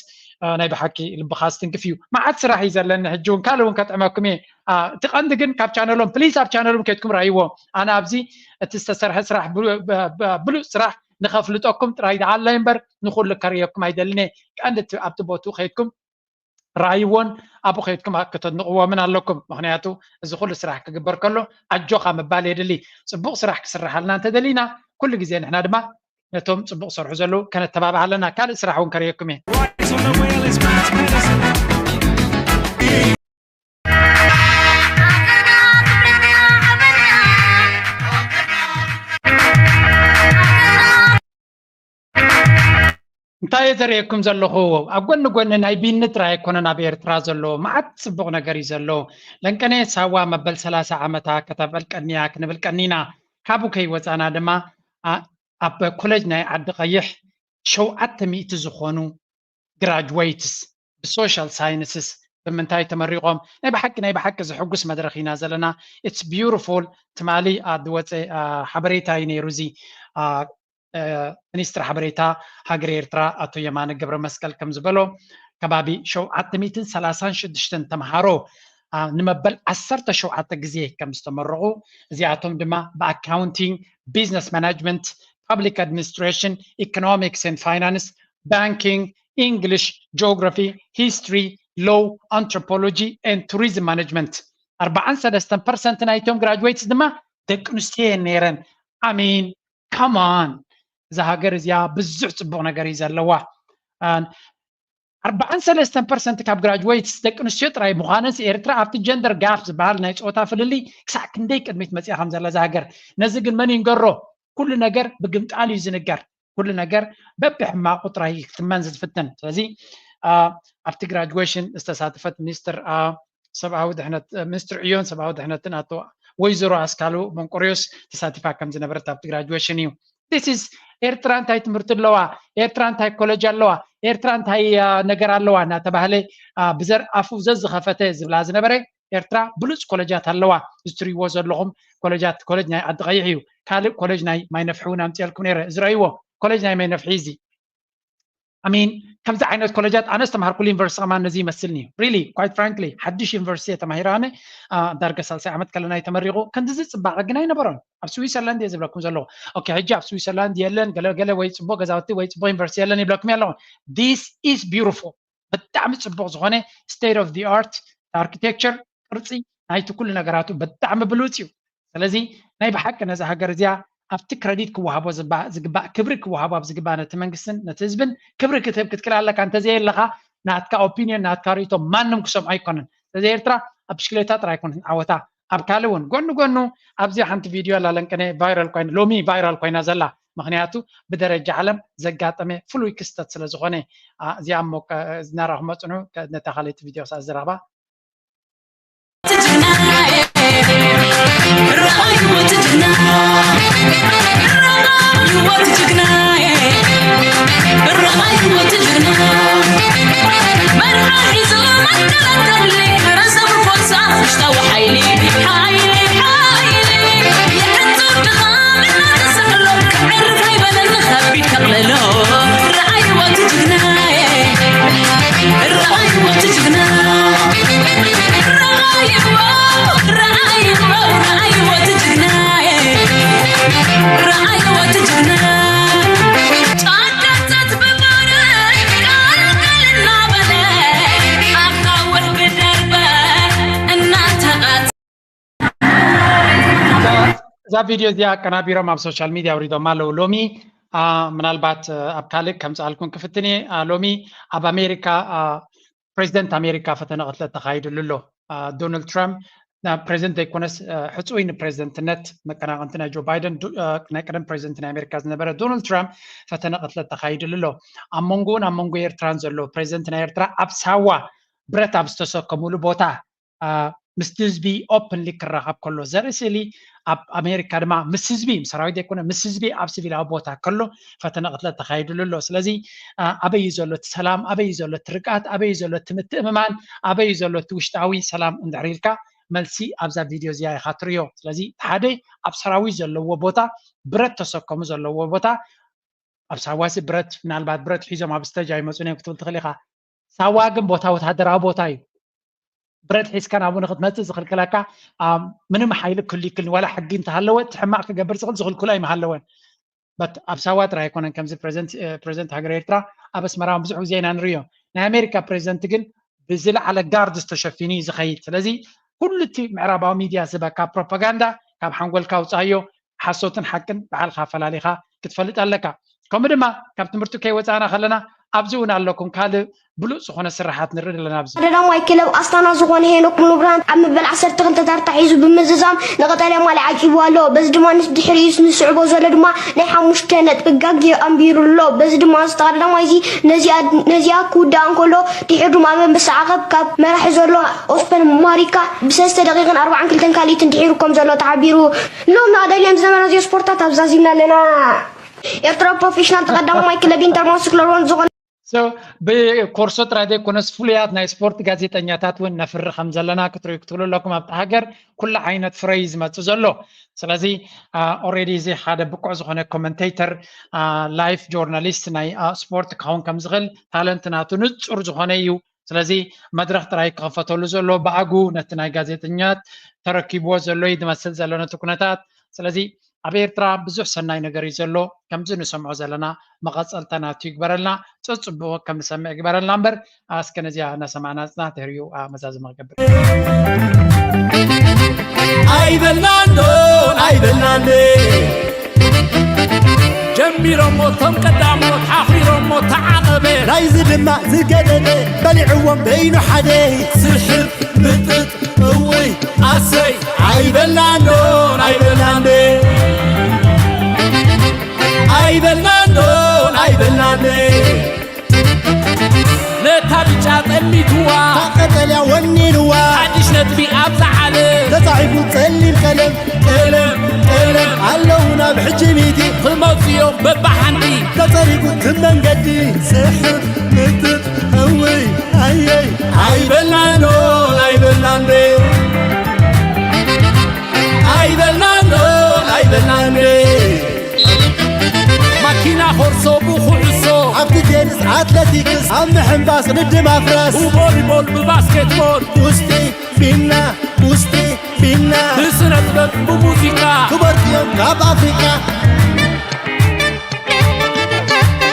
ናይ ብሓቂ ልብኻ ዝትንክፍ እዩ። መዓት ስራሕ እዩ ዘለኒ ሕጂ እውን ካልእ እውን ከጥዕመኩም እየ። እቲ ቀንዲ ግን ካብ ቻነሎም ፕሊስ ኣብ ቻነሎም ከድኩም ረእይዎ። ኣነ ኣብዚ እቲ ዝተሰርሐ ስራሕ ብሉፅ ስራሕ ንኸፍልጠኩም ጥራይ ደኣ ኣለይ እምበር ንኹሉ ከርእየኩም ኣይደልን እየ። ቀንዲ ኣብቲ ቦትኡ ከይድኩም ረኣይዎን ኣብኡ ከይድኩም ከተድንቕዎምን ኣለኩም። ምኽንያቱ እዚ ኩሉ ስራሕ ክግበር ከሎ ኣጆኻ ምባል የድሊ። ፅቡቕ ስራሕ ክስርሓልና እንተደሊና ኩሉ ግዜ ንሕና ድማ ነቶም ፅቡቕ ዝሰርሑ ዘለዉ ከነተባብዕ ኣለና። ካልእ ስራሕ እውን ከርእየኩም እየ። እንታይ እየ ዘርእየኩም ዘለኹ? ኣብ ጎኒ ጎኒ ናይ ቢኒ ጥራይ ኣይኮነን ኣብ ኤርትራ ዘሎ፣ መዓት ጽቡቕ ነገር እዩ ዘሎ። ለንቀኔ ሳዋ መበል ሰላሳ ዓመታ ከተበል ቀንያ ክንብል ቀኒና። ካብኡ ከይወጻና ድማ ኣብ ኮሌጅ ናይ ዓዲ ቀይሕ ሸውዓተ ሚእቲ ዝኾኑ ግራጅዌይትስ ብሶሻል ሳይንስስ ብምንታይ ተመሪቖም? ናይ ብሓቂ ናይ ብሓቂ ዘሕጉስ መድረኽ ኢና ዘለና። It's beautiful። ትማሊ ኣብ ዝወፀ ሓበሬታ እዩ ነይሩ እዚ ሚኒስትር ሓበሬታ ሃገር ኤርትራ ኣቶ የማነ ገብረ መስቀል ከም ዝበሎ ከባቢ ሸውዓተ ሚእትን ሰላሳን ሽዱሽተን ተምሃሮ ንመበል ዓሰርተ ሸውዓተ ግዜ ከም ዝተመረቑ እዚኣቶም ድማ ብኣካውንቲንግ፣ ቢዝነስ ማናጅመንት፣ ፓብሊክ ኣድሚኒስትሬሽን፣ ኢኮኖሚክስ ኤንድ ፋይናንስ፣ ባንኪንግ፣ ኢንግሊሽ፣ ጂኦግራፊ፣ ሂስትሪ፣ ሎው፣ ኣንትሮፖሎጂ ኤንድ ቱሪዝም ማናጅመንት ኣርባዓን ሰለስተን ፐርሰንት ናይቶም ግራጅዌትስ ድማ ደቂ ኣንስትዮ እየን ነይረን። ኣሚን ከማን እዛ ሃገር እዚኣ ብዙሕ ፅቡቕ ነገር እዩ ዘለዋ። ኣርባዓን ሰለስተን ፐርሰንት ካብ ግራጅዌትስ ደቂ ኣንስትዮ ጥራይ ምዃነንስ ኤርትራ ኣብቲ ጀንደር ጋፕ ዝበሃል ናይ ፆታ ፍልልይ ክሳዕ ክንደይ ቅድሚት መፅያ ከም ዘላ እዛ ሃገር። ነዚ ግን መን ይንገሮ? ኩሉ ነገር ብግምጣል እዩ ዝንገር። ኩሉ ነገር በብሕማቑ ጥራይ እዩ ክትመን ዝፍትን። ስለዚ ኣብቲ ግራጅዌሽን ዝተሳተፈት ሚኒስትር ሰብኣዊ ድሕነት ሚኒስትር ዕዮን ሰብኣዊ ድሕነትን ኣቶ ወይዘሮ ኣስካሉ መንቆርዮስ ተሳቲፋ ከም ዝነበረት ኣብቲ ግራጅዌሽን እዩ። This is ኤርትራ እንታይ ትምህርቲ ኣለዋ? ኤርትራ እንታይ ኮሌጅ ኣለዋ? ኤርትራ እንታይ ነገር ኣለዋ እናተባህለ ብዘር ኣፉ ዘዝኸፈተ ዝብላ ዝነበረ ኤርትራ ብሉፅ ኮሌጃት ኣለዋ። እዚ ትሪእዎ ዘለኹም ኮሌጃት ኮሌጅ ናይ ዓዲ ቀይሕ እዩ። ካልእ ኮሌጅ ናይ ማይ ነፍሒ እውን ኣምፅኤልኩም ነይረ። እዚ ረእይዎ ኮሌጅ ናይ ማይ ነፍሒ እዚ ኣሚን ከምዚ ዓይነት ኮሌጃት ኣነ ዝተማሃርኩሉ ዩኒቨርሲቲ ከማን ነዚ ይመስልኒ እዩ። Really, quite frankly፣ ሓድሽ ዩኒቨርሲቲ እየ ተማሂረ ኣነ። ዳርጋ ሳልሳይ ዓመት ከለና እዩ ተመሪቑ። ከምዚ ጽባቐ ግን ኣይነበሮን። ኣብ ስዊዘርላንድ እየ ዝብለኩም ዘለኹ። ኦኬ፣ ሕጂ ኣብ ስዊዘርላንድ የለን ገለ ገለ ወይ ጽቡቕ ገዛውቲ ወይ ጽቡቕ ዩኒቨርሲቲ የለን ይብለኩም ኣለኹ። This is beautiful። ብጣዕሚ ጽቡቕ ዝኾነ state of the art architecture፣ ቅርጺ ናይቲ ኩሉ ነገራቱ ብጣዕሚ ብሉጽ እዩ። ስለዚ ናይ ብሓቂ ነዛ ሃገር እዚኣ ኣብቲ ክረዲት ክወሃቦ ዝባ- ዝግባእ ክብሪ ክወሃቦ ኣብ ዝግባእ ነቲ መንግስትን ነቲ ህዝብን ክብሪ ክትህብ ክትክእል ኣለካ። እንተዘየለካ ናትካ ኦፒኒየን ናትካ ርእቶ ማንም ክሰምዖ ኣይኮነን። ስለዚ ኤርትራ ኣብ ብሽክሌታ ጥራይ ኣይኮነትን ዓወታ ኣብ ካልእ እውን ጎኒ ጎኑ ኣብዚ ሓንቲ ቪድዮ ኣላ ለንቅነ ቫይራል ኮይና ሎሚ ቫይራል ኮይና ዘላ ምክንያቱ ብደረጃ ዓለም ዘጋጠመ ፍሉይ ክስተት ስለ ዝኾነ እዚኣ እሞ ናራኹም መፅኑ ነታ ካልእቲ ቪድዮ ክሳብ ዝረኽባ እዛ ቪድዮ እዚኣ ኣቀናቢሮም ኣብ ሶሻል ሚድያ ኣውሪዶማ ኣለዉ። ሎሚ ምናልባት ኣብ ካልእ ከምፅኣልኩም ክፍትን እየ። ሎሚ ኣብ ኣሜሪካ ፕሬዚደንት ኣሜሪካ ፈተነ ቅትለት ተኻይድሉ ኣሎ። ዶናልድ ትራምፕ ፕሬዚደንት ዘይኮነስ ሕፁይ ንፕሬዚደንትነት መቀናቐንቲ ናይ ጆ ባይደን ናይ ቀደም ፕሬዚደንት ናይ ኣሜሪካ ዝነበረ ዶናልድ ትራምፕ ፈተነ ቅትለት ተኻይድሉ ኣሎ። ኣብ መንጎውን ኣብ መንጎ ኤርትራን ዘሎ ፕሬዚደንት ናይ ኤርትራ ኣብ ሳዋ ብረት ኣብ ዝተሰከሙሉ ቦታ ምስ ህዝቢ ኦፕንሊ ክራኸብ ከሎ ዘርኢ ስእሊ ኣብ ኣሜሪካ ድማ ምስ ህዝቢ ምስ ሰራዊት ዘይኮነ ምስ ህዝቢ ኣብ ሲቪላዊ ቦታ ከሎ ፈተነ ቅትለት ተኻይድሉ ኣሎ። ስለዚ ኣበይ እዩ ዘሎ እቲ ሰላም? ኣበይ እዩ ዘሎ እቲ ርግኣት? ኣበይ እዩ ዘሎ እቲ ምትእምማን? ኣበይ እዩ ዘሎ እቲ ውሽጣዊ ሰላም? እንድሕር ኢልካ መልሲ ኣብዛ ቪድዮ እዚኣ ኢኻ ትርእዮ። ስለዚ ሓደ ኣብ ሰራዊት ዘለዎ ቦታ ብረት ተሰከሙ ዘለዎ ቦታ ኣብ ሳዋሲ ብረት ምናልባት ብረት ሒዞም ኣብ ስተጅ ኣይመፁን እዮም ክትብል ትኽእል ኢኻ። ሳዋ ግን ቦታ ወታደራዊ ቦታ እዩ። ብረት ሒዝካ ናብኡ ንክትመፅእ ዝኽልክለካ ምንም ሓይሊ ክህሉ ይክል ዋላ ሕጊ እንተሃለወ እቲ ሕማቕ ክገብር ዝኽእል ዝኽልክሎ ኣይምሃለወን። በት ኣብ ሳዋ ጥራይ ኣይኮነን ከምዚ ፕሬዚደንት ሃገር ኤርትራ ኣብ ኣስመራ ብዙሕ ግዜ ኢና ንርእዮ። ናይ ኣሜሪካ ፕሬዚደንት ግን ብዝለዓለ ጋርድ ዝተሸፊኑ እዩ ዝኸይድ። ስለዚ ኩሉ እቲ ምዕራባዊ ሚድያ ዝህበካ ፕሮፓጋንዳ ካብ ሓንጎልካ ኣውፅኣዮ። ሓሶትን ሓቅን ባዕልኻ ኣፈላሊኻ ክትፈልጥ ኣለካ። ከምኡ ድማ ካብ ትምህርቲ ከይወፃእና ከለና ኣብዚ እውን ኣለኩም ካልእ ብሉፅ ዝኾነ ስራሓት ንርኢ ኣለና ኣብዚ። ቀዳማይ ክለብ ኣስታና ዝኾነ ሄኖክ ሙሉብርሃን ኣብ መበል ዓሰርተ ክልተ ታርታ ሒዙ ብምዝዛም ንቀጠልያ ማልያ ዓቂቡ ኣሎ። በዚ ድማ ድሕሪኡ ንስዕቦ ዘሎ ድማ ናይ ሓሙሽተ ነጥቢ ጋግ ኣንቢሩ ኣሎ። በዚ ድማ እዚ ቀዳማይ እዚ ነዚኣ ክውዳእ እንከሎ ድሕሪ ድማ ኣብ ኣንበሳ ዓቐብ ካብ መራሒ ዘሎ ኦስፐን ማሪካ ብሰለስተ ደቂቕን ኣርባዓን ክልተን ካልኢትን ድሒሩ ከም ዘሎ ተሓቢሩ። ንሎም ንቀደልዮም ዝነበረ እዚኦ ስፖርታት ኣብዛዚምና ኣለና። ኤርትራ ፕሮፌሽናል ተቐዳማይ ክለብ ኢንተርማስክለሮን ዝኾነ ብኮርሶ ጥራይ ዘይኮነስ ፍሉያት ናይ ስፖርት ጋዜጠኛታት እውን ነፍሪ ከም ዘለና ክትርእዩ ክትብሉ ኣለኩም። ኣብቲ ሃገር ኩሉ ዓይነት ፍረ እዩ ዝመፅእ ዘሎ። ስለዚ ኦሬዲ እዚ ሓደ ብቁዕ ዝኾነ ኮመንቴተር ላይፍ ጆርናሊስት ናይ ስፖርት ክኸውን ከም ዝኽእል ታለንት ናቱ ንፁር ዝኾነ እዩ። ስለዚ መድረኽ ጥራይ ክኸፈተሉ ዘሎ ብኣጉ ነቲ ናይ ጋዜጠኛት ተረኪብዎ ዘሎ እዩ ዝመስል ዘሎ ነቲ ኩነታት። ስለዚ ኣብ ኤርትራ ብዙሕ ሰናይ ነገር እዩ ዘሎ። ከምዚ ንሰምዖ ዘለና መቐጸልታ ናቱ ይግበረልና። ጸጽቡቕ ከም ንሰምዕ ይግበረልና እምበር ኣስከ ነዚኣ እናሰማዕና ጽናሕ ድሕሪኡ መዛዘሚ ክገብር። ኣይበልናንዶ ኣይበልናንዴ ጀሚሮሞ ቶም ቀዳሞት ሓኺሮሞ ተዓቐበ ናይዚ ድማ ዝገደደ በሊዕዎም በይኑ ሓደ ስሕብ ምጥጥ እውይ ኣሰይ ኣይበልናንዶ ኣይበልናንዴ ኣይበልናንዶ ኣይበልናንዴ ነታ ብጫ ጠሚትዋ ቀጠልያ ወኒንዋ ሓድሽ ነጥቢ ኣብዛ ዓለም ተጻሒፉ ጸሊም ቀለም ቀለም ቀለም ኣለዉ ናብ ሕጂ ሚእቲ ክመጽኡ እዮም በብሓንቲ ተጸሪጉ እቲ መንገዲ ስሕር ምጥጥ እውይ ኣየይ ኣይበልናንዶ ኣይበልናንዴ ኣይበልናንዶ ኣይበልናንዴ ማኪና ኾርሶ ብኹዕሶ ኣብቲ ቴሌ ኣትለቲክስ ኣብ ምሕንባስ ቅድድም ኣፍረስ ብቮሊቦል ብባስኬትቦል ውስጢ ቢና ውስጢ ቢና ብስነ ጥበብ ብሙዚቃ ክበርትዮም ካብ ኣፍሪቃ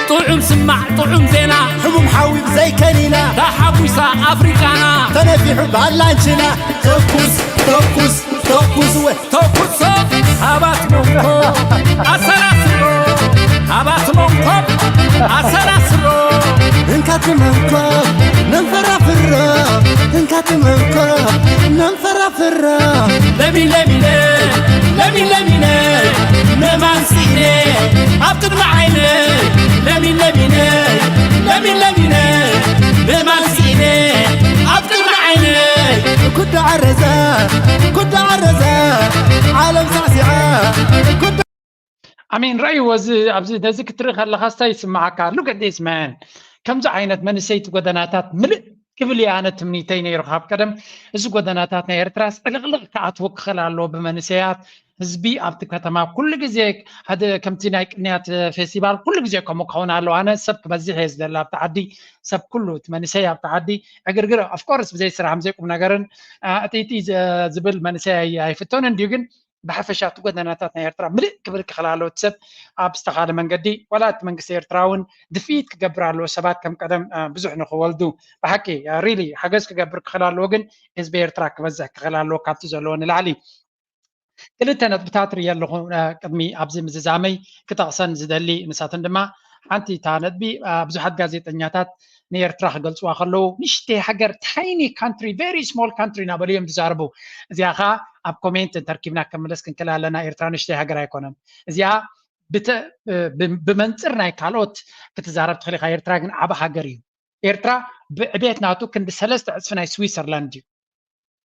ጥዑም ስማዕ ጥዑም ዜና ሕሙም ሓዊ ብዘይከኒና ተሓጒሳ ኣፍሪቃና ተነፊሑ ባላንችና ተኩስ ተኩስ ተኩስ ወ ተኩሶ ኣባት ሞንኮ ኣሰላስሎ ኣባት ሞንኮ ኣሰላስሎ እንካት መንኮ ነንፈራፍሮ እንካት መንኮ ነንፈራፍሮ ለሚ ለሚነ ለሚ ለሚነ ነማንሲነ ኣብ ቅድሚ ዓይነ ለሚ ለሚነ ለሚ ለሚነ ነማንሲነ ኣብ ቅድሚ ዓይነ ኩዳ ዓረዛ ኩዳ ዓረዛ ዓለም ሳዕሲዓ ኩዳ ኣሜን። ረእይዎ እዚ ኣብዚ ነዚ ክትርኢ ከለኻ ስታይ ይስምዓካ? Look at this man። ከምዚ ዓይነት መንእሰይቲ ጎደናታት ምልእ ክብል እየ ኣነ ትምኒተይ ነይሩ ካብ ቀደም። እዚ ጎደናታት ናይ ኤርትራስ ዕልቕልቕ ክኣትዎ ክኽእል ኣለዎ ብመንእሰያት ህዝቢ ኣብቲ ከተማ ኩሉ ግዜ ሓደ ከምቲ ናይ ቅንያት ፌስቲቫል ኩሉ ግዜ ከምኡ ክኸውን ኣለዎ። ኣነ ሰብ ክበዝሕ እየ ዝደሊ ኣብቲ ዓዲ ሰብ ኩሉ እቲ መንእሰይ ኣብቲ ዓዲ ዕግርግር of course ብዘይ ስራሕ ብዘይ ቁም ነገርን ኣጥይቲ ዝብል መንእሰይ ኣይፍቶን እንድዩ ግን ብሓፈሻ እቲ ጎደናታት ናይ ኤርትራ ምልእ ክብል ክኽእል ኣለዎ እቲ ሰብ ኣብ ዝተኻለ መንገዲ ዋላ እቲ መንግስቲ ኤርትራ እውን ድፍኢት ክገብር ኣለዎ ሰባት ከም ቀደም ብዙሕ ንክወልዱ ብሓቂ really ሓገዝ ክገብር ክኽእል ኣለዎ ግን ህዝቢ ኤርትራ ክበዝሕ ክኽእል ኣለዎ ካብቲ ዘለዎ ንላዕሊ ክልተ ነጥብታት ርእየ ኣለኹ ቅድሚ ኣብዚ ምዝዛመይ ክጠቕሰን ዝደሊ ንሳተን ድማ ሓንቲ እታ ነጥቢ ብዙሓት ጋዜጠኛታት ንኤርትራ ክገልፅዋ ከለዉ ንሽተይ ሃገር tiny country very small country እናበሉ እዮም ዝዛረቡ እዚኣ ከዓ ኣብ ኮሜንት እንተርኪብና ክምለስ ክንክእል ኣለና ኤርትራ ንሽተይ ሃገር ኣይኮነን እዚኣ ብመንፅር ናይ ካልኦት ክትዛረብ ትኽእል ኢኻ ኤርትራ ግን ዓብ ሃገር እዩ ኤርትራ ብዕቤት ናቱ ክንዲ ሰለስተ ዕፅፊ ናይ ስዊሰርላንድ እዩ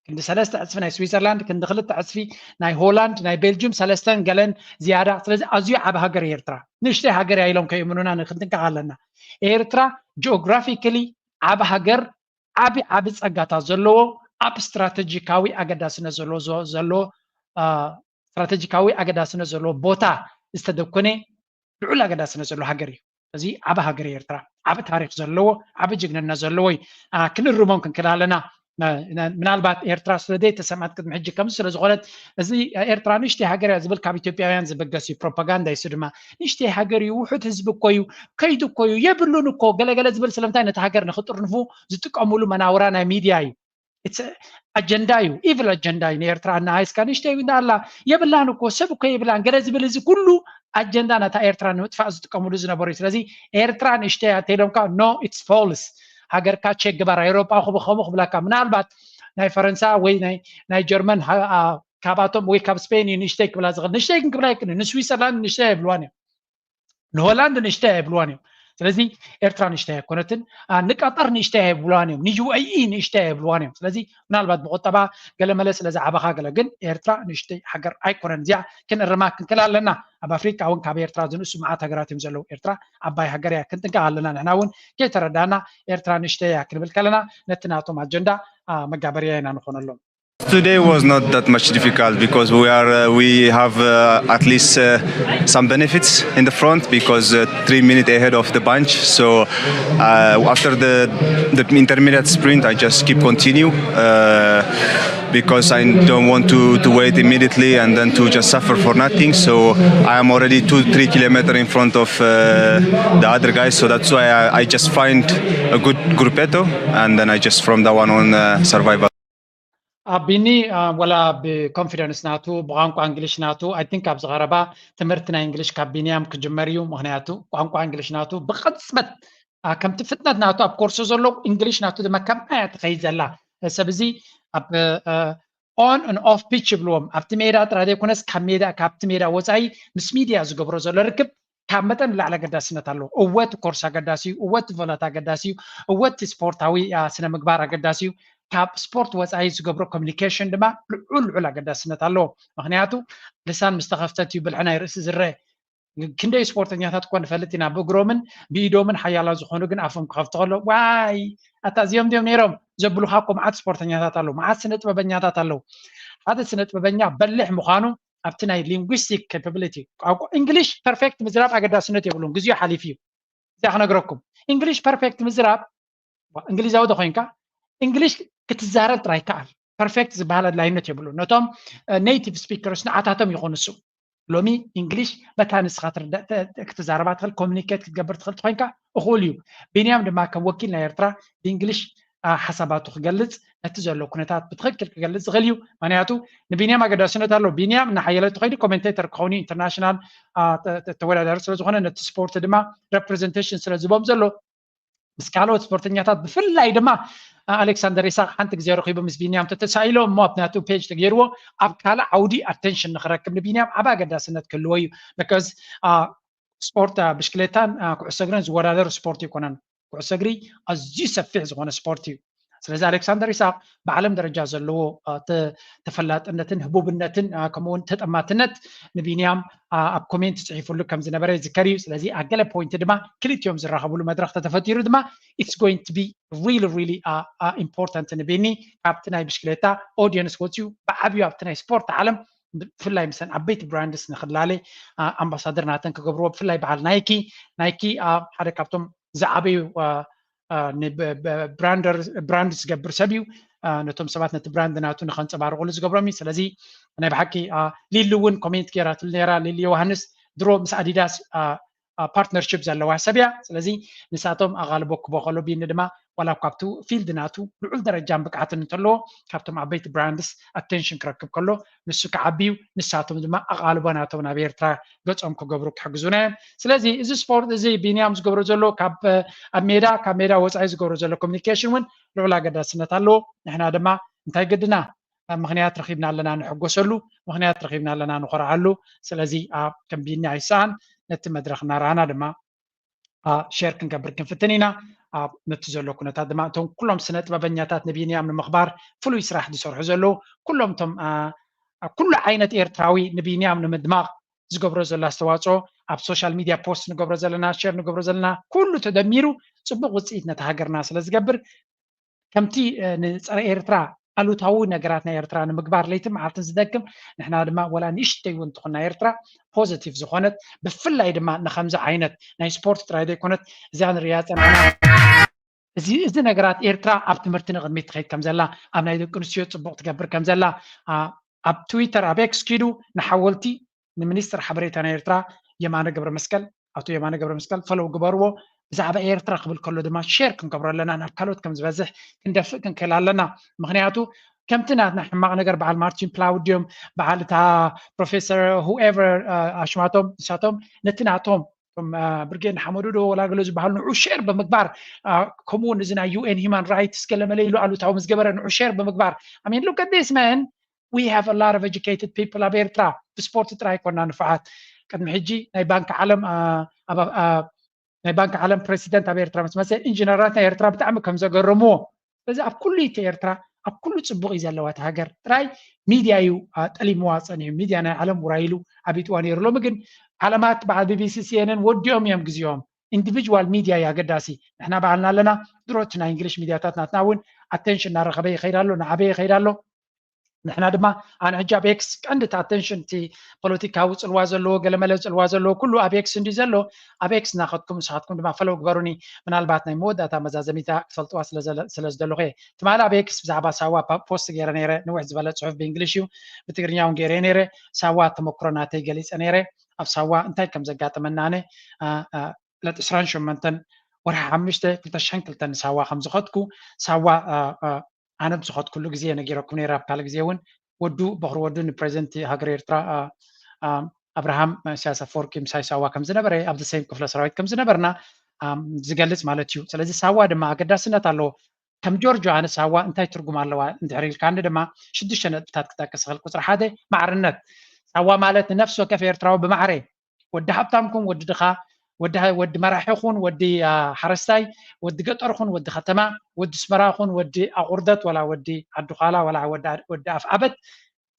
ክንዲ ሰለስተ ዕፅፊ ናይ ስዊዘርላንድ ክንዲ ክልተ ዕፅፊ ናይ ሆላንድ ናይ ቤልጅም ሰለስተን ገለን ዝያዳ ስለዚ ኣዝዩ ዓብ ሃገር ኤርትራ ንእሽተይ ሃገር እያ ኢሎም ከይእምኑና ክንጥንቀቕ ኣለና ኤርትራ geographically ዓብ ሃገር ዓብ ዓብ ፀጋታት ዘለዎ ኣብ strategic ኣዊ ኣገዳስነት ዘለዎ ዘለዎ strategic ኣዊ ኣገዳስነት ዘለዎ ቦታ ዝተደኮነ ልዑል ኣገዳስነት ዘለዎ ሃገር እዩ። እዚ ዓቢ ሃገር እዩ ኤርትራ፣ ዓቢ ታሪኽ ዘለዎ፣ ዓቢ ጅግንነት ዘለዎ እዩ። ክንእርሞም ክንክእል ኣለና። ምናልባት ኤርትራ ስለ ዘይተሰምዐት ቅድሚ ሕጂ ከምዚ ስለ ዝኾነት፣ እዚ ኤርትራ ንእሽተይ ሃገር እያ ዝብል ካብ ኢትዮጵያውያን ዝብገስ እዩ፣ ፕሮፓጋንዳ እዩ። እሱ ድማ ንእሽተይ ሃገር እዩ፣ ውሑድ ህዝቢ እኮ እዩ፣ ከይዱ እኮ እዩ፣ የብሉን እኮ ገለገለ ዝብል ስለምንታይ ነቲ ሃገር ንኽጥርንፉ ዝጥቀሙሉ መናውራ ናይ ሚድያ እዩ። ኣጀንዳ እዩ፣ ኢቭል ኣጀንዳ እዩ። ንኤርትራ እናሃይስካ ንእሽተይ እንዳ ኣላ የብላን እኮ ሰብ እኮ የብላን ገለ ዝብል እዚ ኩሉ ኣጀንዳ ነታ ኤርትራ ንምጥፋእ ዝጥቀምሉ ዝነበሩ እዩ። ስለዚ ኤርትራ ንእሽተይ እያ እንተኢሎምካ no it's false። ሃገርካ ቼ ግባር ኣውሮጳ ክብኸሙ ክብለካ ምናልባት ናይ ፈረንሳ ወይ ናይ ጀርመን ካብኣቶም ወይ ካብ ስፔን እዩ ንእሽተይ ክብላ ዝኽእል ንእሽተይ ግን ክብላ ይክእል ንስዊሰርላንድ ንእሽተይ ኣይብልዋን እዮም። ንሆላንድ ንእሽተይ ኣይብልዋን እዮም። ስለዚ ኤርትራ ንእሽተይ ኣይኮነትን፣ ንቀጠር ንእሽተይ ኣይብልዋን እዮም፣ ንዩኤኢ ንእሽተይ ኣይብልዋን እዮም። ስለዚ ምናልባት ብቁጠባ ገለመለ ስለ ዝዓበኻ ገለ ግን ኤርትራ ንእሽተይ ሃገር ኣይኮነን። እዚኣ ክንእርማ ክንክእል ኣለና። ኣብ ኣፍሪቃ እውን ካብ ኤርትራ ዝንእሱ መዓት ሃገራት እዮም ዘለዉ። ኤርትራ ዓባይ ሃገር እያ፣ ክንጥንቀቕ ኣለና። ንሕና እውን ከይተረዳእና ኤርትራ ንእሽተይ እያ ክንብል ከለና ነቲ ናቶም ኣጀንዳ መጋበርያ ኢና ንኾነሎም። Today was not that much difficult because we are uh, we have uh, at least uh, some benefits in the front because uh, three minutes ahead of the bunch. So uh, after the the intermediate sprint, I just keep continue. Uh, because I don't want to, to wait immediately and then to just suffer for nothing. So I am already two, three kilometers in front of uh, the other guys. So that's why I, I just find a good gruppetto and then I just from that one on uh, survival. ቢኒ ወላ ብኮንፊደንስ ናቱ ብቋንቋ እንግሊሽ ናቱ I think ኣብዚ ቀረባ ትምህርቲ ናይ እንግሊሽ ካብ ቢንያም ክጅመር እዩ ምክንያቱ ቋንቋ እንግሊሽ ናቱ ብቅፅበት ከምቲ ፍጥነት ናቱ ኣብ ኮርሱ ዘሎ እንግሊሽ ናቱ ድማ ከምኣ እያ ትኸይድ ዘላ ሰብ እዚ ኣብ on and off pitch ይብልዎም ኣብቲ ሜዳ ጥራይ ዘይኮነስ ካብ ሜዳ ካብቲ ሜዳ ወፃኢ ምስ ሚድያ ዝገብሮ ዘሎ ርክብ ካብ መጠን ንላዕሊ ኣገዳስነት ኣለዎ። እወ እቲ ኮርስ ኣገዳሲ እዩ፣ እወ እቲ ቮለንት ኣገዳሲ እዩ፣ እወ እቲ ስፖርታዊ ስነ ምግባር ኣገዳሲ እዩ። ካብ ስፖርት ወፃኢ ዝገብሮ ኮሚኒኬሽን ድማ ልዑል ልዑል ኣገዳስነት ኣለዎ። ምክንያቱ ልሳን ምስ ተኸፍተት እዩ ብልሒ ናይ ርእሲ ዝረአ። ክንደይ ስፖርተኛታት እኮ ንፈልጥ ኢና ብእግሮምን ብኢዶምን ሓያላት ዝኾኑ ግን ኣፎም ክኸፍቱ ከሎ ዋይ ኣታ እዚኦም ድዮም ነይሮም ዘብሉኻ እኮ መዓት ስፖርተኛታት ኣለዉ፣ መዓት ስነ ጥበበኛታት ኣለዉ። ሓደ ስነ ጥበበኛ በሊሕ ምዃኑ ኣብቲ ናይ ሊንጉስቲክ ኬፓብሊቲ ቋንቋ እንግሊሽ ፐርፌክት ምዝራብ ኣገዳስነት የብሉን፣ ግዜኡ ሓሊፉ እዩ። እንታይ ክነግረኩም፣ እንግሊሽ ፐርፌክት ምዝራብ፣ እንግሊዛዊ ዶ ኮይንካ፣ እንግሊሽ ክትዛረብ ጥራይ ይከኣል። ፐርፌክት ዝበሃል ኣድላይነት የብሉ። ነቶም ኔቲቭ ስፒከርስ ንዓታቶም ይኾኑ እሱ። ሎሚ እንግሊሽ በታ ንስኻ ክትዛረባ ትኽእል፣ ኮሚኒኬት ክትገብር ትኽእል ተኮይንካ እኹል እዩ። ቢንያም ድማ ከም ወኪል ናይ ኤርትራ ብእንግሊሽ ሓሳባቱ ክገልጽ፣ ነቲ ዘሎ ኩነታት ብትኽክል ክገልጽ ዝኽእል እዩ። ምክንያቱ ንቢንያም ኣገዳስነት ኣለዎ። ቢንያም እናሓየለ ተኸይዱ ኮሜንቴተር ክኸውን እዩ። ኢንተርናሽናል ተወዳዳሪ ስለዝኾነ ነቲ ስፖርት ድማ ሬፕሬዘንቴሽን ስለዝቦም ዘሎ ምስ ካልኦት ስፖርተኛታት ብፍላይ ድማ ኣሌክሳንደር ኢሳቅ ሓንቲ ግዜ ረኺቡ ምስ ቢንያም ተተሳኢሎ እሞ ኣብ ናቱ ፔጅ ተገይርዎ ኣብ ካልእ ዓውዲ ኣቴንሽን ንክረክብ ንቢንያም ዓብ ኣገዳስነት ክህልዎ እዩ። ብካዝ ስፖርት ብሽክሌታን ኩዕሶ እግርን ዝወዳደር ስፖርት ይኮነን። ኩዕሶ እግሪ ኣዝዩ ሰፊሕ ዝኾነ ስፖርት እዩ። ስለዚ ኣሌክሳንደር ኢሳቅ ብዓለም ደረጃ ዘለዎ ተፈላጥነትን ህቡብነትን ከምኡውን ተጠማትነት ንቢንያም ኣብ ኮሜንት ጽሒፉሉ ከም ዝነበረ ይዝከር እዩ። ስለዚ ኣብ ገለ ፖይንት ድማ ክልቲኦም ዝራኸብሉ መድረኽ ተተፈጢሩ ድማ it's going to be really really important ንቢኒ። ካብቲ ናይ ብሽክሌታ ኦዲየንስ ወፅዩ ብዓብዩ ኣብቲ ናይ ስፖርት ዓለም ብፍላይ ምሰን ዓበይቲ ብራንድስ ንክላለ ኣምባሳደር ናተን ክገብርዎ ብፍላይ በዓል ናይኪ ናይኪ ሓደ ካብቶም ዝዓበዩ ብራንድ ዝገብር ሰብ እዩ። ነቶም ሰባት ነቲ ብራንድ ናቱ ንከንፀባርቁሉ ዝገብሮም እዩ። ስለዚ ናይ ብሓቂ ሊሊ እውን ኮሜንት ገይራትሉ ነራ። ሊሊ ዮሃንስ ድሮ ምስ ኣዲዳስ ፓርትነርሽፕ ዘለዋ ሰብ እያ። ስለዚ ንሳቶም ኣቓልቦ ክቦ ከሎ ቢኒ ድማ ዋላ ካብቲ ፊልድ ናቱ ልዑል ደረጃን ብቅዓትን እንተለዎ ካብቶም ዓበይቲ ብራንድስ ኣቴንሽን ክረክብ ከሎ ንሱ ክዓቢ እዩ። ንሳቶም ድማ ኣቓልቦ ናቶም ናብ ኤርትራ ገጾም ክገብሩ ክሕግዙና እዮም። ስለዚ እዚ ስፖርት እዚ ቢንያም ዝገብሮ ዘሎ ካብ ኣብ ሜዳ ካብ ሜዳ ወፃኢ ዝገብሮ ዘሎ ኮሚኒኬሽን እውን ልዑል ኣገዳስነት ኣለዎ። ንሕና ድማ እንታይ ግድና ምክንያት ረኺብና ኣለና ንሕጎሰሉ፣ ምክንያት ረኺብና ኣለና ንኾርዓሉ። ስለዚ ከም ቢኒ ኣይሰኣን ነቲ መድረኽ እናረኣና ድማ ሼር ክንገብር ክንፍትን ኢና። ነቲ ዘሎ ኩነታት ድማ እቶም ኩሎም ስነ ጥበበኛታት ንቢንያም ንምኽባር ፍሉይ ስራሕ ዝሰርሑ ዘለዉ ኩሎም እቶም ኩሉ ዓይነት ኤርትራዊ ንቢንያም ንምድማቕ ዝገብሮ ዘሎ ኣስተዋፅኦ ኣብ ሶሻል ሚድያ ፖስት ንገብሮ ዘለና ሼር ንገብሮ ዘለና ኩሉ ተደሚሩ ፅቡቅ ውፅኢት ነቲ ሃገርና ስለ ዝገብር ከምቲ ንፀረ ኤርትራ ኣሉታዊ ነገራት ናይ ኤርትራ ንምግባር ለይትን መዓልትን ዝደክም ንሕና ድማ ወላ ንእሽተይ እውን ትኹን ናይ ኤርትራ ፖዘቲቭ ዝኾነት ብፍላይ ድማ ንከምዚ ዓይነት ናይ ስፖርት ጥራይ ዘይኮነት እዚኣ ንሪያ ፀናሕና እዚ እዚ ነገራት ኤርትራ ኣብ ትምህርቲ ንቅድሚት ትኸይድ ከም ዘላ ኣብ ናይ ደቂ ኣንስትዮ ፅቡቅ ትገብር ከም ዘላ ኣብ ትዊተር ኣብ ኤክስ ኪዱ ንሓወልቲ ንሚኒስትር ሓበሬታ ናይ ኤርትራ የማነ ገብረ መስቀል ኣቶ የማነ ገብረ መስቀል ፈለው ግበርዎ። ብዛዕባ ኤርትራ ክብል ከሎ ድማ ሼር ክንገብሮ ኣለና ናብ ካልኦት ከም ዝበዝሕ ክንደፍእ ክንክእል ኣለና። ምክንያቱ ከምቲ ናትና ሕማቅ ነገር በዓል ማርቲን ፕላውድ ድዮም በዓል እታ ፕሮፌሰር ሁኤቨር ኣሽማቶም ንሳቶም ነቲ ናቶም እቶም ብርጌድ ንሓመዱ ዶ ወላ ገለ ዝበሃሉ ንዑ ሼር ብምግባር ከምኡ እውን እዚ ናይ ዩ ኤን ሂማን ራይትስ ገለ መለ ኢሉ ኣሉታዊ ምስ ገበረ ንዑ ሼር ብምግባር I mean look at this man we have a lot of educated people ኣብ ኤርትራ ብስፖርት ጥራይ ኮና ንፉዓት ቅድሚ ሕጂ ናይ ባንክ ዓለም ናይ ባንክ ዓለም ፕሬሲደንት ኣብ ኤርትራ ምስ መፀ ኢንጂነራት ናይ ኤርትራ ብጣዕሚ ከም ዘገረምዎ ስለዚ ኣብ ኩሉ እቲ ኤርትራ ኣብ ኩሉ ፅቡቅ እዩ ዘለዋ እቲ ሃገር ጥራይ ሚድያ እዩ ጠሊምዋ ፀኒሑ ሚድያ ናይ ዓለም ውራይ ኢሉ ዓቢጥዋ ነይሩ ሎሚ ግን ዓለማት በዓል ቢቢሲ ሲኤንን ወዲኦም እዮም ግዜኦም ኢንዲቪጅዋል ሚድያ እዩ ኣገዳሲ ንሕና በዓልና ኣለና ድሮ እቲ ናይ እንግሊሽ ሚድያታት ናትና እውን ኣቴንሽን እናረኸበ ይኸይድ ኣሎ እናዓበየ ይኸይድ ኣሎ ንሕና ድማ ኣነ ሕጂ ኣብ ኤክስ ቀንዲ እቲ ኣቴንሽን እቲ ፖለቲካዊ ፅልዋ ዘለዎ ገለመለ ፅልዋ ዘለዎ ኩሉ ኣብ ኤክስ እንዲ ዘሎ ኣብ ኤክስ እናኸድኩም ንስኻትኩም ድማ ፈለው ግበሩኒ ምናልባት ናይ መወዳእታ መዛዘሚታ ክፈልጥዋ ስለ ዝደለኹ እየ ትማሊ ኣብ ኤክስ ብዛዕባ ሳዋ ፖስት ገይረ ነይረ ንውሕ ዝበለ ፅሑፍ ብእንግሊሽ እዩ ብትግርኛ እውን ገይረ ነይረ ሳዋ ተመክሮ ናተይ ገሊፀ ነይረ ኣብ ሳዋ እንታይ ከም ዘጋጠመና ኣነ ዕለት ዕስራን ሸሞንተን ወርሒ ሓሙሽተ ክልተ ሽሕን ክልተን ንሳዋ ከም ዝኸድኩ ሳዋ ኣነ ዝኸድኩሉ ግዜ ነጊረኩም ነይረ ኣብ ካልእ ግዜ እውን ወዱ በኽሪ ወዱ ንፕሬዚደንት ሃገር ኤርትራ ኣብርሃም ኢሳያስ ኣፈወርቂ ምሳይ ሳዋ ከም ዝነበረ ኣብ the same ክፍለ ሰራዊት ከም ዝነበርና ዝገልጽ ማለት እዩ ስለዚ ሳዋ ድማ ኣገዳስነት ኣለዎ ከም ጆርጆ ኣነ ሳዋ እንታይ ትርጉም ኣለዋ እንድሕር ኢልካኒ ድማ ሽዱሽተ ነጥብታት ክጠቅስ እኽእል ቁፅሪ ሓደ ማዕርነት ሳዋ ማለት ንነፍሲ ወከፍ ኤርትራዊ ብማዕረ ወዲ ሃብታም ኩን ወዲ ድኻ ወዲ ወዲ መራሒ ኩን ወዲ ሓረስታይ ወዲ ገጠር ኩን ወዲ ከተማ ወዲ ስመራ ኩን ወዲ ኣቑርደት ወላ ወዲ ዓዲ ዃላ ወላ ወዲ ኣፍዓበት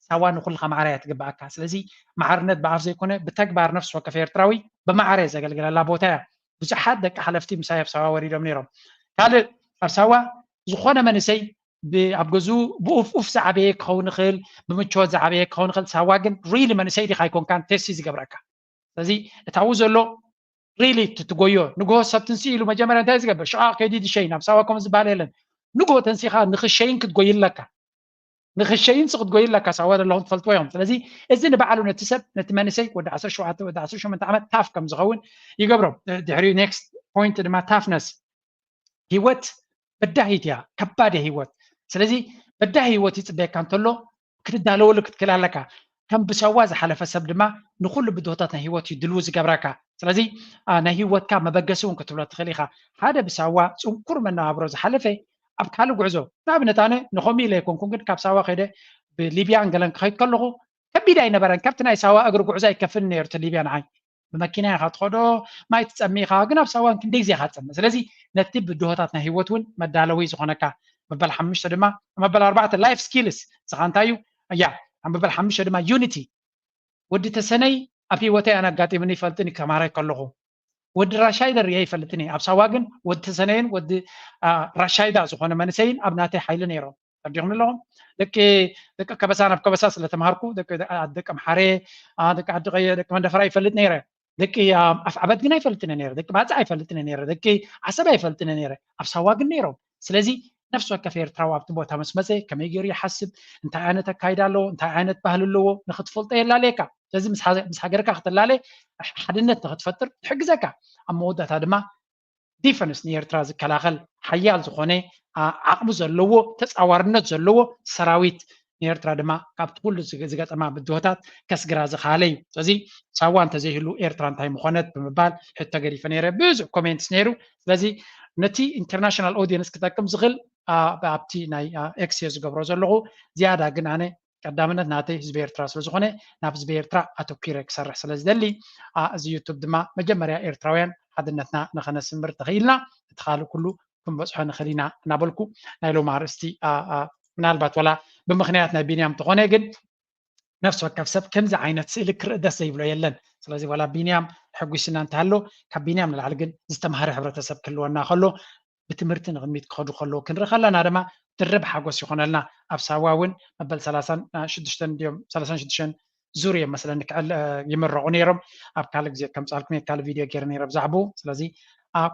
ሳዋ ንኩልኻ ማዕረ እያ ትግባኣካ ስለዚ ማዕርነት ብኣፍ ዘይኮነ ብተግባር ነፍሲ ወከፍ ኤርትራዊ ብማዕረ ዘገልግለላ ቦታ እያ ብዙሓት ደቂ ሓለፍቲ ምሳይ ኣብ ሳዋ ወሪዶም ነይሮም ካልእ ኣብ ሳዋ ዝኾነ መንእሰይ ኣብ ገዝኡ ብኡፍ ኡፍ ዝዓበየ ክኸውን ይኽእል ብምችወት ዝዓበየ ክኸውን ይኽእል ሳዋ ግን ሪሊ መንእሰይ ዲኻ ኣይኮንካን ቴስቲ ዝገብረካ ስለዚ እታዊ ዘሎ ሪሊ ትጎዮ። ንግሆ ሰብ ትንሲ ኢሉ መጀመርያ እንታይ ዝገብር? ሽቓ ከይዲ ድሸይን ኣብ ሳዋ ከም ዝበሃል የለን። ንግሆ ተንሲኻ ንኽሸይን ክትጎይ ኣለካ። ንኽሸይን ሲ ክትጎይ ኣለካ። ሳዋ ዘለኹም ትፈልጥዎ እዮም። ስለዚ እዚ ንባዕሉ ነቲ ሰብ፣ ነቲ መንእሰይ ወዲ ዓሰርተ ሸውዓተ ወዲ ዓሰርተ ሸሞንተ ዓመት ታፍ ከም ዝኸውን ይገብሮ። ድሕሪ ኔክስት ፖይንት ድማ ታፍነስ። ህይወት በዳሂት እያ፣ ከባድ እያ ህይወት። ስለዚ በዳሂ ህይወት ይፅበየካ እንተሎ ክትዳለወሉ ክትክእል ኣለካ። ከም ብሳዋ ዝሓለፈ ሰብ ድማ ንኩሉ ብድሆታት ናይ ህይወት እዩ ድልው ዝገብረካ። ስለዚ ናይ ህይወትካ መበገሲ እውን ክትብሎ ትኽእል ኢኻ። ሓደ ብሳዋ ፅንኩር መነባብሮ ዝሓለፈ ኣብ ካልእ ጉዕዞ፣ ንኣብነት ኣነ ንኸምኡ ኢለ ኣይኮንኩን፣ ግን ካብ ሳዋ ከይደ ብሊብያን ገለን ክኸይድ ከለኹ ከቢድ ኣይነበረን። ካብቲ ናይ ሳዋ እግሪ ጉዕዞ ኣይከፍልን ነይሩ እቲ ሊብያ ንዓይ። ብመኪና ኢኻ ትኸዶ፣ ማይ ትፀሚ ኢኻ፣ ግን ኣብ ሳዋ ክንደይ ግዜ ኢኻ ትፀምእ። ስለዚ ነቲ ብድሆታት ናይ ህይወት እውን መዳለዊ ዝኾነካ። መበል ሓሙሽተ ድማ፣ መበል ኣርባዕተ ላይፍ ስኪልስ፣ ንስኻ እንታይ እዩ? እያ፣ ኣብ መበል ሓሙሽተ ድማ ዩኒቲ። ወዲ ተሰነይ ኣብ ህይወተይ ኣነ ኣጋጢሙኒ ይፈልጥን እዩ፣ ተማሃራይ ከለኹ። ወዲ ራሻይዳ ርእየ ይፈልጥን እየ። ኣብ ሳዋ ግን ወዲ ተሰነይን ወዲ ራሻይዳ ዝኾነ መንእሰይን ኣብ ናተይ ሓይሊ ነይሮም። ተረዲኹም ኣለኹም? ደቂ ደቂ ከበሳ ናብ ከበሳ ስለ ተምሃርኩ፣ ደቂ ኣደ ቀምሓሬ፣ ደቂ ዓዲ ቀየ፣ ደቂ መንደፈራ ይፈልጥ ነይረ። ደቂ ኣፍዓበት ግን ኣይፈልጥን ነይረ። ደቂ ባጽዕ ኣይፈልጥን ነይረ። ደቂ ዓሰብ ኣይፈልጥን ነይረ። ኣብ ሳዋ ግን ነይሮም። ስለዚ ነፍሲ ወከፍ ኤርትራዊ ኣብቲ ቦታ ምስ መጸ ከመይ ገይሩ ይሓስብ፣ እንታይ ዓይነት ኣካይዳ ኣለዎ፣ እንታይ ዓይነት ባህሊ ኣለዎ ንኽትፈልጦ የላልየካ። ስለዚ ምስ ሃገርካ ክትላለ ሓድነት ንኽትፈጥር ይሕግዘካ። ኣብ መወዳእታ ድማ ዲፈንስ ንኤርትራ ዝከላኸል ሓያል ዝኾነ ዓቕሚ ዘለዎ ተፃዋርነት ዘለዎ ሰራዊት ንኤርትራ ድማ ካብቲ ኩሉ ዝገጠማ ብድሆታት ከስግራ ዝኸኣለ እዩ። ስለዚ ሳዋ እንተዘይህሉ ኤርትራ እንታይ ምኾነት ብምባል ሕቶ ገዲፈ ነይረ። ብዙሕ ኮሜንትስ ነይሩ። ስለዚ ነቲ ኢንተርናሽናል ኦዲየንስ ክጠቅም ዝኽእል ኣብቲ ናይ ኤክስ ዝገብሮ ዘለኹ ዝያዳ ግን ኣነ ቀዳምነት ናተይ ህዝቢ ኤርትራ ስለዝኾነ ናብ ህዝቢ ኤርትራ ኣተኲረ ክሰርሕ ስለዝደሊ እዚ ዩቱብ ድማ መጀመርያ ኤርትራውያን ሓድነትና ንኸነስምር ተኽኢልና እቲ ካልእ ኩሉ ክንበፅሖ ንኽእል ኢና እናበልኩ ናይ ሎም ኣርእስቲ ምናልባት ወላ ብምኽንያት ናይ ቢንያም ተኾነ ግን ነፍሲ ወከፍ ሰብ ከምዚ ዓይነት ስእሊ ክርኢ ደስ ዘይብሎ የለን። ስለዚ ዋላ ቢንያም ሕጒስና እንተሃሎ ካብ ቢንያም ንላዕሊ ግን ዝተምሃረ ሕብረተሰብ ክህልወና ከሎ ብትምህርቲ ንቕድሚት ክኸዱ ከለዉ ክንርኢ ከለና ድማ ድርብ ሓጎስ ይኾነልና። ኣብ ሳዋ እውን መበል ሰላሳን ሽዱሽተን ድዮም ሰላሳን ሽዱሽተን ዙር እዮም መስለኒ ክዕል ይምረቑ ነይሮም። ኣብ ካልእ ግዜ ከምፃልኩም ካልእ ቪድዮ ገይረ ነይረ ብዛዕባኡ። ስለዚ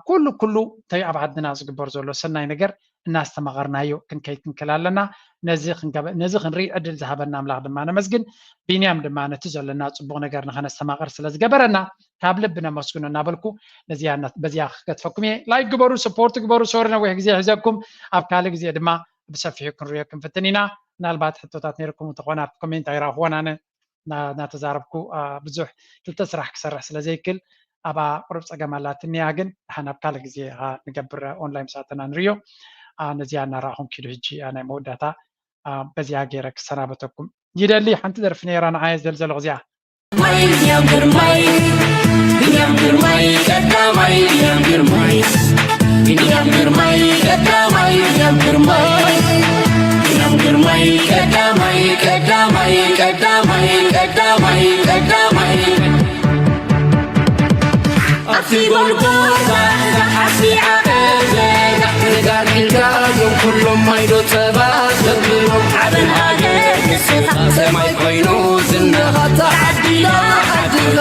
ኩሉ ኩሉ እንታይ ኣብ ዓድና ዝግበር ዘሎ ሰናይ ነገር እናስተማቐርናዮ ክንከይድ ክንክእል ኣለና። ነዚ ክንርኢ ዕድል ዝሃበና ኣምላኽ ድማ ነመስግን። ቢንያም ድማ ነቲ ዘለና ፅቡቕ ነገር ንኸነስተማቐር ስለ ዝገበረና ካብ ልቢ ነመስግኖ እናበልኩ በዚኣ ክገድፈኩም እየ። ላይክ ግበሩ፣ ሰፖርት ግበሩ። ሶሪ ነዊሕ ግዜ ሒዘኩም፣ ኣብ ካልእ ግዜ ድማ ብሰፊሑ ክንሪኦ ክንፍትን ኢና። ምናልባት ሕቶታት ነይርኩም እንተኾነ ኣብቲ ኮሜንት ኣይረኣኹዎን ኣነ እናተዛረብኩ ብዙሕ ክልተ ስራሕ ክሰርሕ ስለ ዘይክል ኣብኣ ቁሩብ ፀገም ኣላትኒ እያ፣ ግን ደሓን ኣብ ካልእ ግዜ ንገብር ኦንላይን ምስ ኣተና ንርዮ። ነዚኣ እናረኣኹም ኪዱ ሕጂ ናይ መወዳእታ በዚኣ ገይረ ክሰናበተኩም ይደሊ። ሓንቲ ደርፊ ነይራ ንዓየ ዝደል ዘለኹ እዚኣ ማይ ቢንያም ግርማይ ቢንያም ግርማይ ቀዳማይ ቢንያም ግርማይ ቢንያም ግርማይ ቀዳማይ ቢንያም ግርማይ ቢንያም ግርማይ ቀዳማይ ቀዳማይ ቀዳማይ ቀዳማይ ቀዳማይ ኣብቲ ጎልጎታ ሓሲ ዓቐበ ጋሕ ተጋዲልካ ዮም ኩሎም ማይዶ ጸባ ዘብሎም ዓብን ሃገር ንስኻ ሰማይ ኮይኑ ዝናኻ ተዓዲላ ዓድኻ